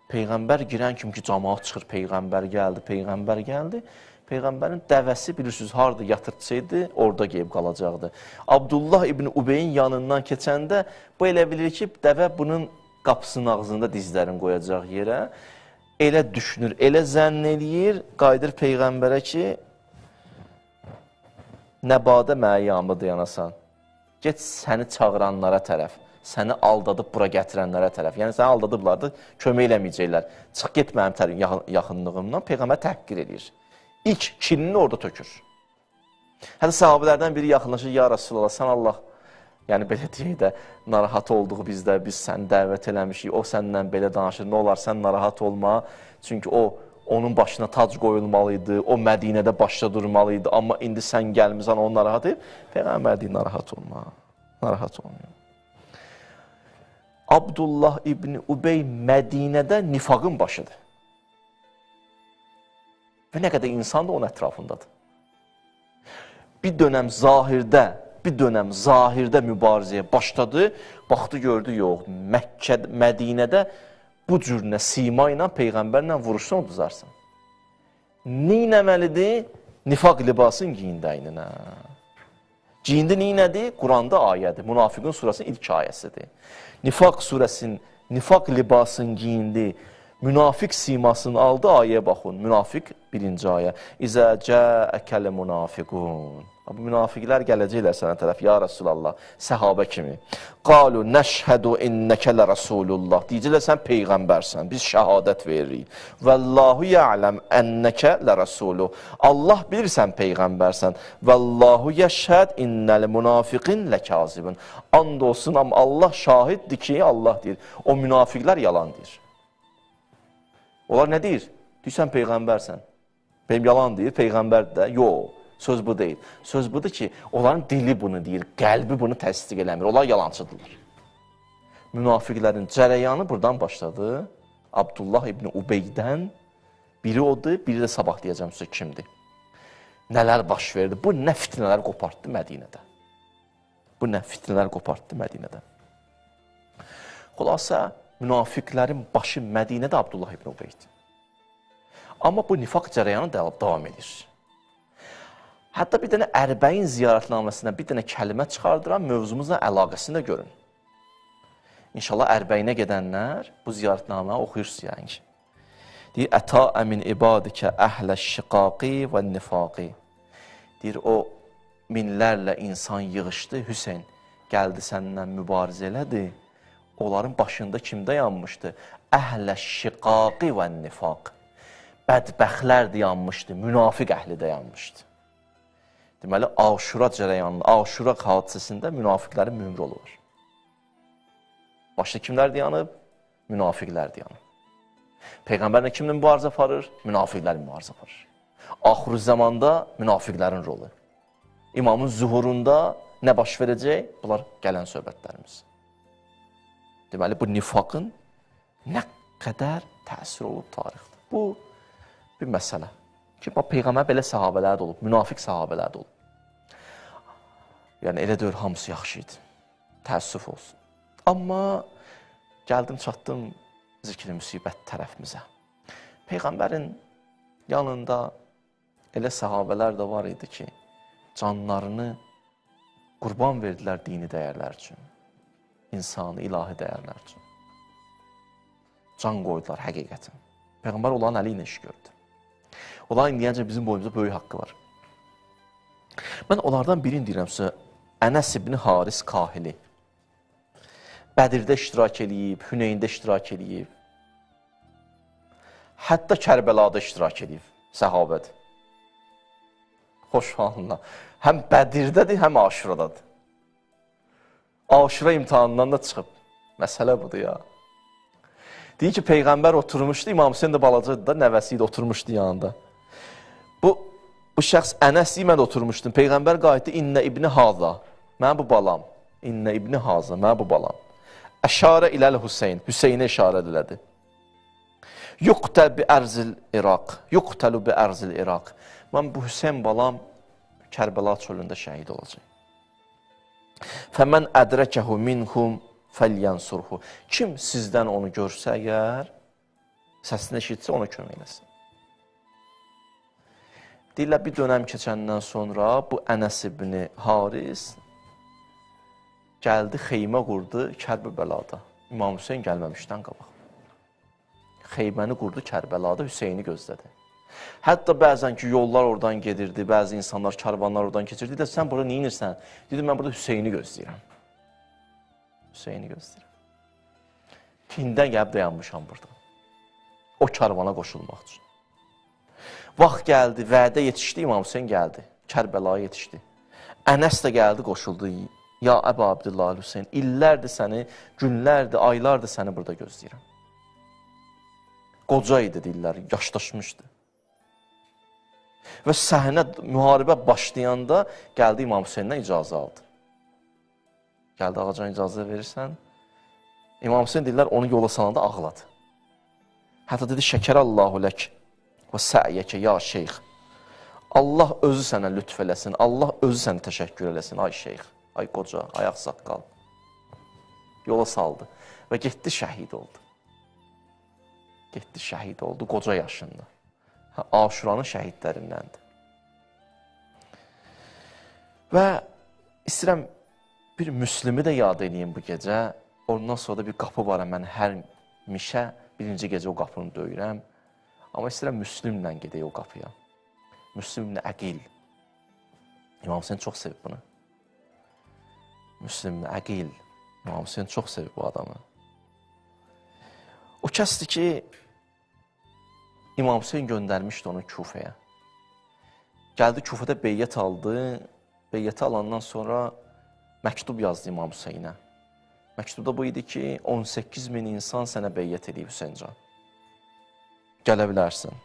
[SPEAKER 1] Peyğəmbər girən kimi ki, camaat çıxır, Peyğəmbər gəldi, Peyğəmbər gəldi. Peyğəmbərin dəvəsi bilirsiniz, harada yatırtsaydı, orada qeyb qalacaqdı. Abdullah İbni Ubeyin yanından keçəndə bu elə bilir ki, dəvə bunun qapısının ağzında dizlərini qoyacaq yerə. Elə düşünür, elə zənn eləyir, qayıdır Peyğəmbərə ki, nəbadə mənə yanında dayanasan, get səni çağıranlara tərəf, səni aldadıb bura gətirənlərə tərəf. Yəni, səni aldadıblar da, kömək eləməyəcəklər. Çıx, get mənim yaxınlığımdan, Peyğəmbər təhqir eləyir. İlk kinini orada tökür. Hətta sahabələrdən biri yaxınlaşır, ya Rasulallah, sən Allah, yəni belə deyək də, narahat olduğu bizdə, biz səni dəvət eləmişik, o səndən belə danışır, nə olar, sən narahat olma. Çünki o, onun başına tac qoyulmalı idi, o Mədinədə başda durmalı idi, amma indi sən gəlmisən, onu narahat edib. Peyğəmbər deyir, narahat olma, narahat olma. Abdullah İbni Ubey Mədinədə nifaqın başıdır. Və nə qədər insan da onun ətrafındadır. Bir dönəm zahirdə, mübarizəyə başladı. Baxdı, gördü, yox, Məkkə, Mədinədə bu cür nə sima ilə, Peyğəmbərlə vuruşsan, uduzarsan. Neynəməlidir? Nifaq libasını giyindi əyninə. Giyindi neynədir? Quranda ayədir. Münafiqun surəsinin ilk ayəsidir. Nifaq surəsinin, nifaq libasını giyindi, münafiq simasını aldı, ayəyə baxın. Münafiq birinci ayə. İzə cəəkəl münafiqun. Bu münafiqlər gələcəklər sənə tərəf, ya Rəsulallah, səhabə kimi. Qalu nəşhədu innəkə lə Rəsulullah. Deyəcəklər, sən peyğəmbərsən, biz şəhadət veririk. Vəllahu ya'ləm ennəkə lə Rəsuluh. Allah bilir sən peyğəmbərsən. Vəllahu yəşhəd innəl münafiqin ləkazibun. And olsun, amma Allah şahiddir ki, Allah deyir, o münafiqlər yalan deyir. Onlar nə deyir? Deyir, sən peyğəmbərsən. Benim yalan deyir, peyğəmbər də, yox. Söz bu deyil. Söz budur ki, onların dili bunu deyir, qəlbi bunu təsdiq eləmir. Onlar yalancıdırlar. Münafiqlərin cərəyanı buradan başladı. Abdullah İbni Ubeydən biri odur, biri də sabah deyəcəm sizə kimdir. Nələr baş verdi? Bu nə fitnələr qopartdı Mədinədə. Bu nə fitnələr qopartdı Mədinədə. Xülasə, münafiqlərin başı Mədinədə Abdullah İbni Ubeydir. Amma bu nifaq cərəyanı davam edir. Hətta bir dənə Ərbəyin ziyarətnaməsindən bir dənə kəlmə çıxardıram, mövzumuzla əlaqəsini də görün. İnşallah Ərbəyinə gedənlər bu ziyarətnaməni oxuyursunuz yəni ki. Deyir, Ətə əmin ibadikə əhlə şiqaqi və nifaqi. Deyir, o minlərlə insan yığışdı, Hüseyn gəldi səndən mübarizə elədi. Onların başında kim dayanmışdı? Əhlə şiqaqi və nifaq. Bədbəxtlər dayanmışdı, münafiq əhli dayanmışdı. Deməli, Aşura cərəyanında, Aşura hadisəsində münafiqlərin mühüm rolu var. Başda kimlər dayanıb? Münafiqlər dayanıb. Peyğəmbərlə kimlə mübarizə aparır? Münafiqlər mübarizə aparır. Axır zamanda münafiqlərin rolu. İmamın zuhurunda nə baş verəcək? Bunlar gələn söhbətlərimiz. Deməli, bu nifaqın nə qədər təsir olub tarixdə. Bu bir məsələ. Ki, bax, Peyğəmbər belə səhabələr də olub, münafiq səhabələr də olub. Yəni, elə deyil, hamısı yaxşı idi. Təəssüf olsun. Amma gəldim, çatdım zikri müsibət tərəfimizə. Peyğəmbərin yanında elə səhabələr də var idi ki, canlarını qurban verdilər dini dəyərlər üçün, insanı, ilahi dəyərlər üçün. Can qoydular həqiqətən. Peyğəmbər onların əli ilə iş gördü. Onların indiyəcə bizim boyumuzda böyük haqqı var. Mən onlardan birini deyirəm sizə, Ənəs ibn Haris Kahili. Bədirdə iştirak eləyib, Hüneyndə iştirak eləyib. Hətta Kərbəlada iştirak eləyib, səhabədir. Xoş halına. Həm Bədirdədir, həm Aşuradadır. Aşura imtahanından da çıxıb. Məsələ budur ya. Deyir ki, Peyğəmbər oturmuşdu, İmam Hüseyn də balacadır da, nəvəsi idi, oturmuşdu yanında. Bu şəxs Ənəs idi, mən də oturmuşdum. Peyğəmbər qayıtdı, İnnə ibni haza, mən bu balam. İnnə ibni haza, mən bu balam. Əşarə iləl Hüseyn, Hüseynə işarə elədi. Yuqtəl bi ərzil İraq, yuqtəlu bi ərzil İraq. Mən bu Hüseyn balam Kərbəla çölündə şəhid olacaq. Fəmən ədrəkəhu minhum fəlyansurhu. Kim sizdən onu görsə əgər, səsini eşitsə ona kömək eləsin. Deyirlər, bir dönəm keçəndən sonra bu Ənəs ibn Haris gəldi, xeymə qurdu Kərbəlada. İmam Hüseyn gəlməmişdən qabaq. Xeyməni qurdu Kərbəlada, Hüseyni gözlədi. Hətta bəzən ki, yollar oradan gedirdi, bəzi insanlar, karvanlar oradan keçirdi. Dedi, sən burada nə edirsən? Dedi, mən burada Hüseyni gözləyirəm. Hüseyni gözləyirəm. Tindən gəlib dayanmışam burada. O karvana qoşulmaq üçün. Vaxt gəldi, vədə yetişdi, İmam Hüseyn gəldi. Kərbəlaya yetişdi. Ənəs də gəldi, qoşuldu. Ya Əba Abdullah Hüseyn, illərdir səni, günlərdir, aylardır səni burada gözləyirəm. Qoca idi deyirlər, yaşdaşmışdı. Və səhnə, müharibə başlayanda gəldi İmam Hüseyndən icazə aldı. Gəldi, ağacan icazə verirsən. İmam Hüseyn deyirlər, onu yola salanda ağladı. Hətta dedi, şəkərəllahu lək və sə'yəkə ya şeyx. Allah özü sənə lütf eləsin, Allah özü sənə təşəkkür eləsin, ay şeyx, ay qoca, ay ağsaqqal. Yola saldı və getdi şəhid oldu. Getdi şəhid oldu qoca yaşında. Aşuranın şəhidlərindəndir. Və istəyirəm bir Müslimi də yad eləyim bu gecə. Ondan sonra da bir qapı var, mən hər mişə birinci gecə o qapını döyürəm. Amma istəyirəm Müslümlə gedək o qapıya. Müslüm ibn Əqil. İmam Hüseyn çox sevib bunu. Müslüm ibn Əqil. İmam Hüseyn çox sevib bu adamı. O kəsdir ki, İmam Hüseyn göndərmişdi onu Kufəyə. Gəldi Kufədə beyyət aldı. Beyyəti alandan sonra məktub yazdı İmam Hüseynə. Məktubda bu idi ki, 18 min insan sənə beyyət eləyib Hüseyncan. Gələ bilərsən.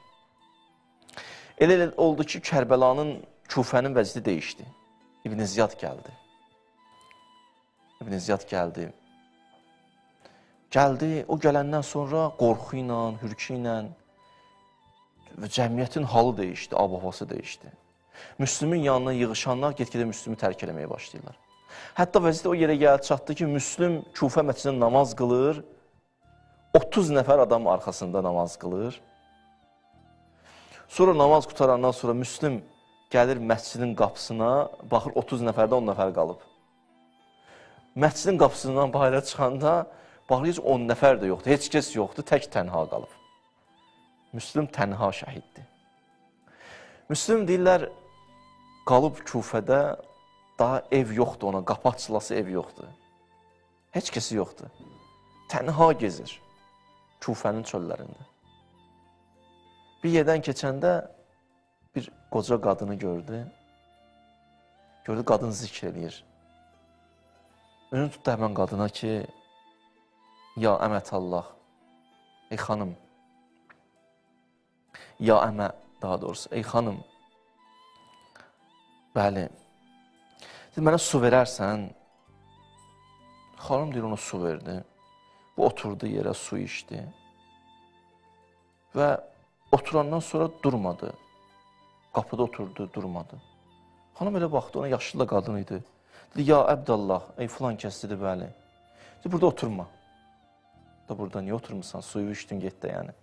[SPEAKER 1] Elə oldu ki, Kərbəlanın, Kufənin vəziyyəti dəyişdi. İbn Ziyad gəldi. İbn Ziyad gəldi. Gəldi, o gələndən sonra qorxu ilə, hürkü ilə və cəmiyyətin halı dəyişdi, ab-havası dəyişdi. Müslümin yanına yığışanlar get-gedə Müslümü tərk eləməyə başlayırlar. Hətta vəziyyət o yerə gəlib çatdı ki, Müslüm Kufə məscidində namaz qılır, 30 nəfər adam arxasında namaz qılır. Sonra namaz qutarandan sonra Müslüm gəlir məscidin qapısına, baxır 30 nəfərdə 10 nəfər qalıb. Məscidin qapısından bayıra çıxanda baxır heç 10 nəfər də yoxdur, heç kəs yoxdur, tək tənha qalıb. Müslüm tənha şəhiddir. Müslüm deyirlər, qalıb Kufədə, daha ev yoxdur ona, qapı açılası ev yoxdur. Heç kəsi yoxdur. Tənha gezir Kufənin çöllərində. Bir yerdən keçəndə bir qoca qadını gördü. Gördü, qadın zikr eləyir. Önünü tutdu həmən qadına ki, ya əmət Allah, ey xanım, ya əmə daha doğrusu, ey xanım, bəli, dedi, mənə su verərsən. Xanım deyir, ona su verdi. Bu oturdu yerə, su içdi. Və oturandan sonra durmadı. Qapıda oturdu, durmadı. Xanım elə baxdı, ona yaşlı da qadın idi. Dedi, ya Əbdallah, ey filan kəs, dedi, bəli. Dedi, burada oturma. Da burada niyə oturmursan, suyu içdin, get də yəni.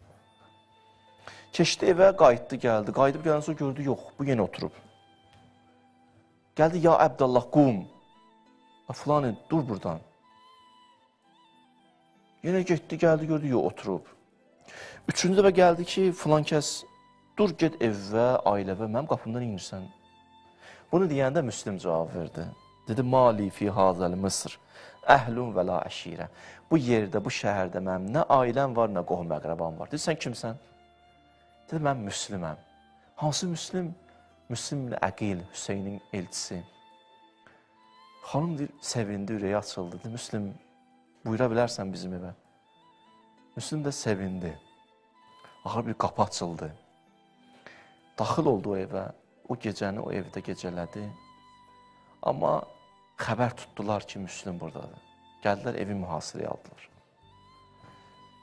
[SPEAKER 1] Keçdi evə, qayıtdı, gəldi. Qayıdıb gələn sonra gördü, yox, bu yenə oturub. Gəldi, ya Əbdallah, qum. Filan, dur buradan. Yenə getdi, gəldi, gördü, yox, oturub. Üçüncü dəfə gəldi ki, filan kəs, dur, get evə, ailəvə, mənim qapımdan inirsən. Bunu deyəndə Müslüm cavab verdi. Dedi, mali fi hazəl Mısır, əhlun və la əşirə. Bu yerdə, bu şəhərdə mənim nə ailəm var, nə qohum əqrəbam var. Dedi, sən kimsən? Dedi, mən Müslüməm. Hansı Müslüm? Müslüm ibn Əqil, Hüseynin elçisi. Xanım deyir, sevindi, ürəyi açıldı. Dedi, Müslüm, buyura bilərsən bizim evə. Müslüm də sevindi. Axır bir qapı açıldı. Daxil oldu o evə. O gecəni o evdə gecələdi. Amma xəbər tutdular ki, Müslüm buradadır. Gəldilər, evi mühasirəyə aldılar.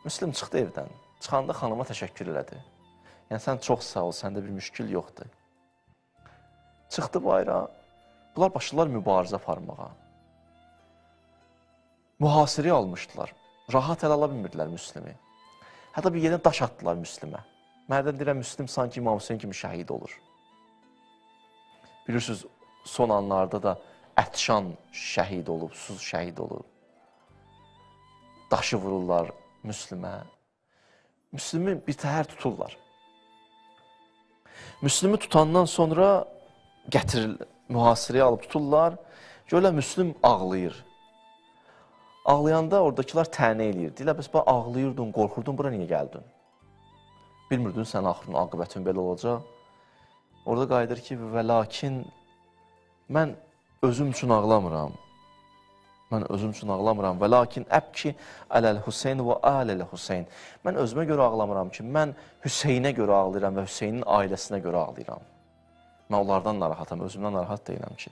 [SPEAKER 1] Müslüm çıxdı evdən. Çıxanda xanıma təşəkkür elədi. Yəni, sən çox sağ ol, səndə bir müşkül yoxdur. Çıxdı bayıra, bunlar başladılar mübarizə aparmağa. Mühasirəyə almışdılar. Rahat əl ala bilmirdilər Müslümi. Hətta bir yerdən daş atdılar Müslümə. Mərdən deyirəm, Müslüm sanki İmam Hüseyn kimi şəhid olur. Bilirsiniz, son anlarda da ətşan şəhid olub, susuz şəhid olub. Daşı vururlar Müslümə. Müslümü bir təhər tuturlar. Müslümü tutandan sonra gətirir, mühasirəyə alıb tuturlar. Görürlər, Müslüm ağlayır. Ağlayanda oradakılar tənə eləyir. Deyirlər, bəs bax, ağlayırdın, qorxurdun, bura niyə gəldin? Bilmirdin, sən axırın aqibətin belə olacaq. Orada qayıdır ki, və lakin mən özüm üçün ağlamıram. Mən özüm üçün ağlamıram. Və lakin əbki ələl Hüseyn və aləl Hüseyn. Mən özümə görə ağlamıram ki, mən Hüseynə görə ağlayıram və Hüseynin ailəsinə görə ağlayıram. Mən onlardan narahatam, özümdən narahat deyiləm ki.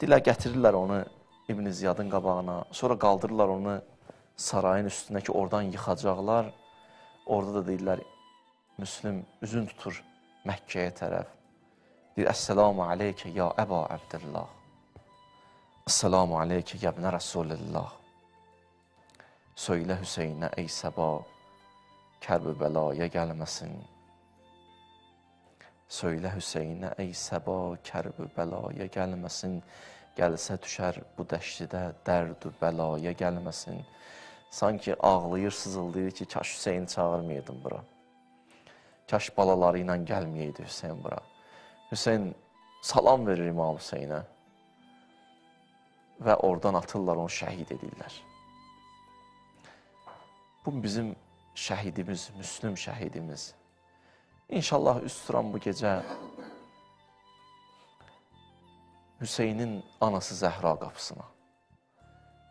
[SPEAKER 1] Deyirlər, gətirirlər onu İbn Ziyadın qabağına, sonra qaldırırlar onu sarayın üstünə ki, oradan yıxacaqlar. Orada da deyirlər, Müslüm üzün tutur Məkkəyə tərəf. Deyir, Əssəlamu aleykə ya Əba Əbdillah. Əssəlamu aleykə ya ibnə Rəsulillah. Söylə Hüseynə ey səba, kərb-i bəlaya gəlməsin. Söylə Hüseynə ey səba, kərb-i bəlaya gəlməsin. Gəlsə düşər bu dəştidə dərd-ü bəlaya gəlməsin. Sanki ağlayır, sızıldayır ki, kaş Hüseyni çağırmayaydım bura. Kaş balaları ilə gəlməyəydi Hüseyn bura. Hüseyn salam verir İmam Hüseynə və oradan atırlar, onu şəhid edirlər. Bu bizim şəhidimiz, Müslüm şəhidimiz. İnşallah üst tuturam bu gecə Hüseynin anası Zəhra qapısına.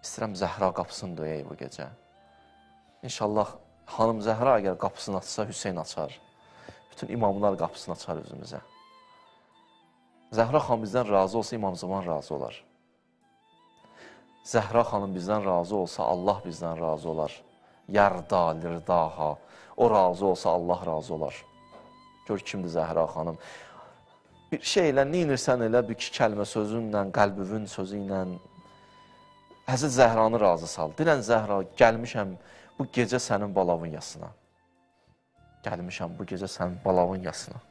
[SPEAKER 1] İstəyirəm Zəhra qapısını döyək bu gecə. İnşallah xanım Zəhra əgər qapısını açsa, Hüseyn açar. Bütün imamlar qapısını açar özümüzə. Zəhra xanım bizdən razı olsa, İmam Zaman razı olar. Zəhra xanım bizdən razı olsa, Allah bizdən razı olar. Yarda, lirdaha. O razı olsa, Allah razı olar. Gör kimdir Zəhra xanım. Bir şey elə, neynirsən elə, bir iki kəlmə sözünlə, qəlbivin sözü ilə Həzrət Zəhranı razı sal. Dilən Zəhra, gəlmişəm bu gecə sənin balavın yasına. Gəlmişəm bu gecə sənin balavın yasına.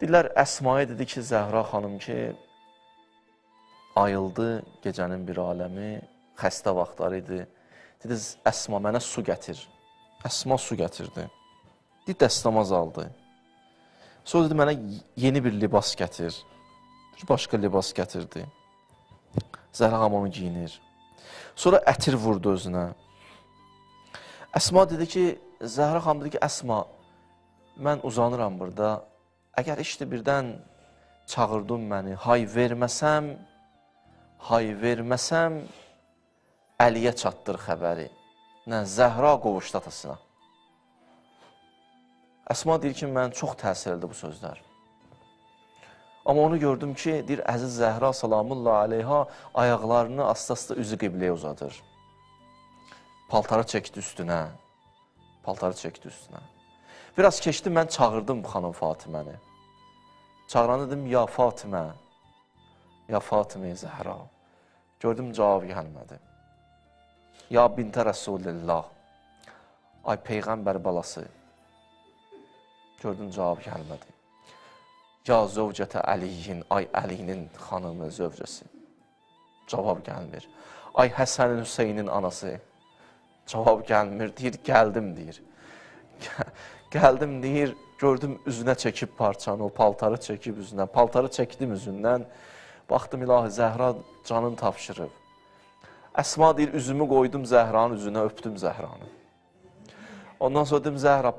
[SPEAKER 1] Deyirlər, Əsmaya dedi ki, Zəhra xanım ki, ayıldı gecənin bir aləmi, xəstə vaxtları idi. Dedi, Əsma, mənə su gətir. Əsma su gətirdi. Dedi, dəstəmaz aldı. Sonra dedi, mənə yeni bir libas gətir. Bir başqa libas gətirdi. Zəhra xanım onu giyinir. Sonra ətir vurdu özünə. Əsma dedi ki, Zəhra xanım dedi ki, Əsma, mən uzanıram burada. Əgər işdi birdən çağırdın məni, hay verməsəm, hay verməsəm, Əliyə çatdır xəbəri. Nə, Zəhra qovuşdu atasına. Əsma deyir ki, mən çox təsir elədi bu sözlər. Amma onu gördüm ki, deyir, əziz Zəhra salamullah aleyha ayaqlarını asta-asta üzü qibləyə uzadır. Paltarı çəkdi üstünə. Paltarı çəkdi üstünə. Biraz keçdi, mən çağırdım xanım Fatiməni. Çağıranda dedim, ya Fatimə, ya Fatimə Zəhra. Gördüm, cavab gəlmədi. Ya bintə Rəsulillah, ay Peyğəmbər balası. Gördüm, cavab gəlmədi. Ya zövcətə Əliyin, ay Əlinin xanımı, zövcəsi. Cavab gəlmir. Ay Həsənin, Hüseynin anası. Cavab gəlmir, deyir, gəldim, deyir. Gəldim, deyir, gördüm üzünə çəkib parçanı, o paltarı çəkib üzünə. Paltarı çəkdim üzündən. Baxdım, ilahi, Zəhra canını tapşırıb. Əsma deyir, üzümü qoydum Zəhranın üzünə, öpdüm Zəhranı. Ondan sonra dedim, Zəhra,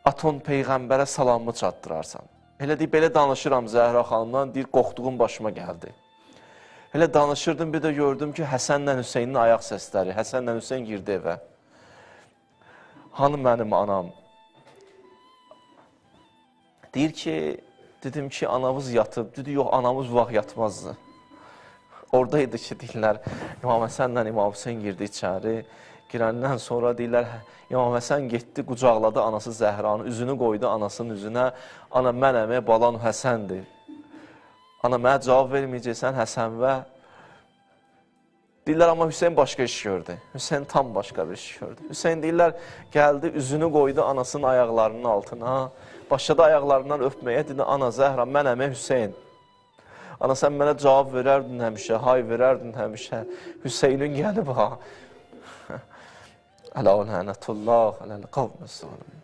[SPEAKER 1] aton Peyğəmbərə salamımı çatdırarsan. Elə deyir, belə danışıram Zəhra xanımdan, deyir, qorxduğum başıma gəldi. Elə danışırdım, bir də gördüm ki, Həsənlə Hüseynin ayaq səsləri, Həsənlə Hüseyn girdi evə. Hanım mənim anam? Deyir ki, dedim ki, anamız yatıb. Dedi, yox, anamız bu vaxt yatmazdı. Oradaydı ki, deyirlər, İmam Həsənlə İmam Hüseyn girdi içəri. Girəndən sonra deyirlər, İmam Həsən getdi, qucaqladı anası Zəhranı, üzünü qoydu anasının üzünə. Ana, mənəm, balan Həsəndir. Ana, mənə cavab verməyəcəksən Həsən və... Deyirlər, amma Hüseyn başqa iş gördü. Hüseyn tam başqa bir iş gördü. Hüseyn deyirlər, gəldi, üzünü qoydu anasının ayaqlarının altına. Başladı ayaqlarından öpməyə, dedi, ana Zəhra, mənəm, Hüseyn. Ana, sən mənə cavab verərdin həmişə, hay verərdin həmişə. Hüseynin gəlib ha. Ələ lənətullah, ələl qavmə zalim.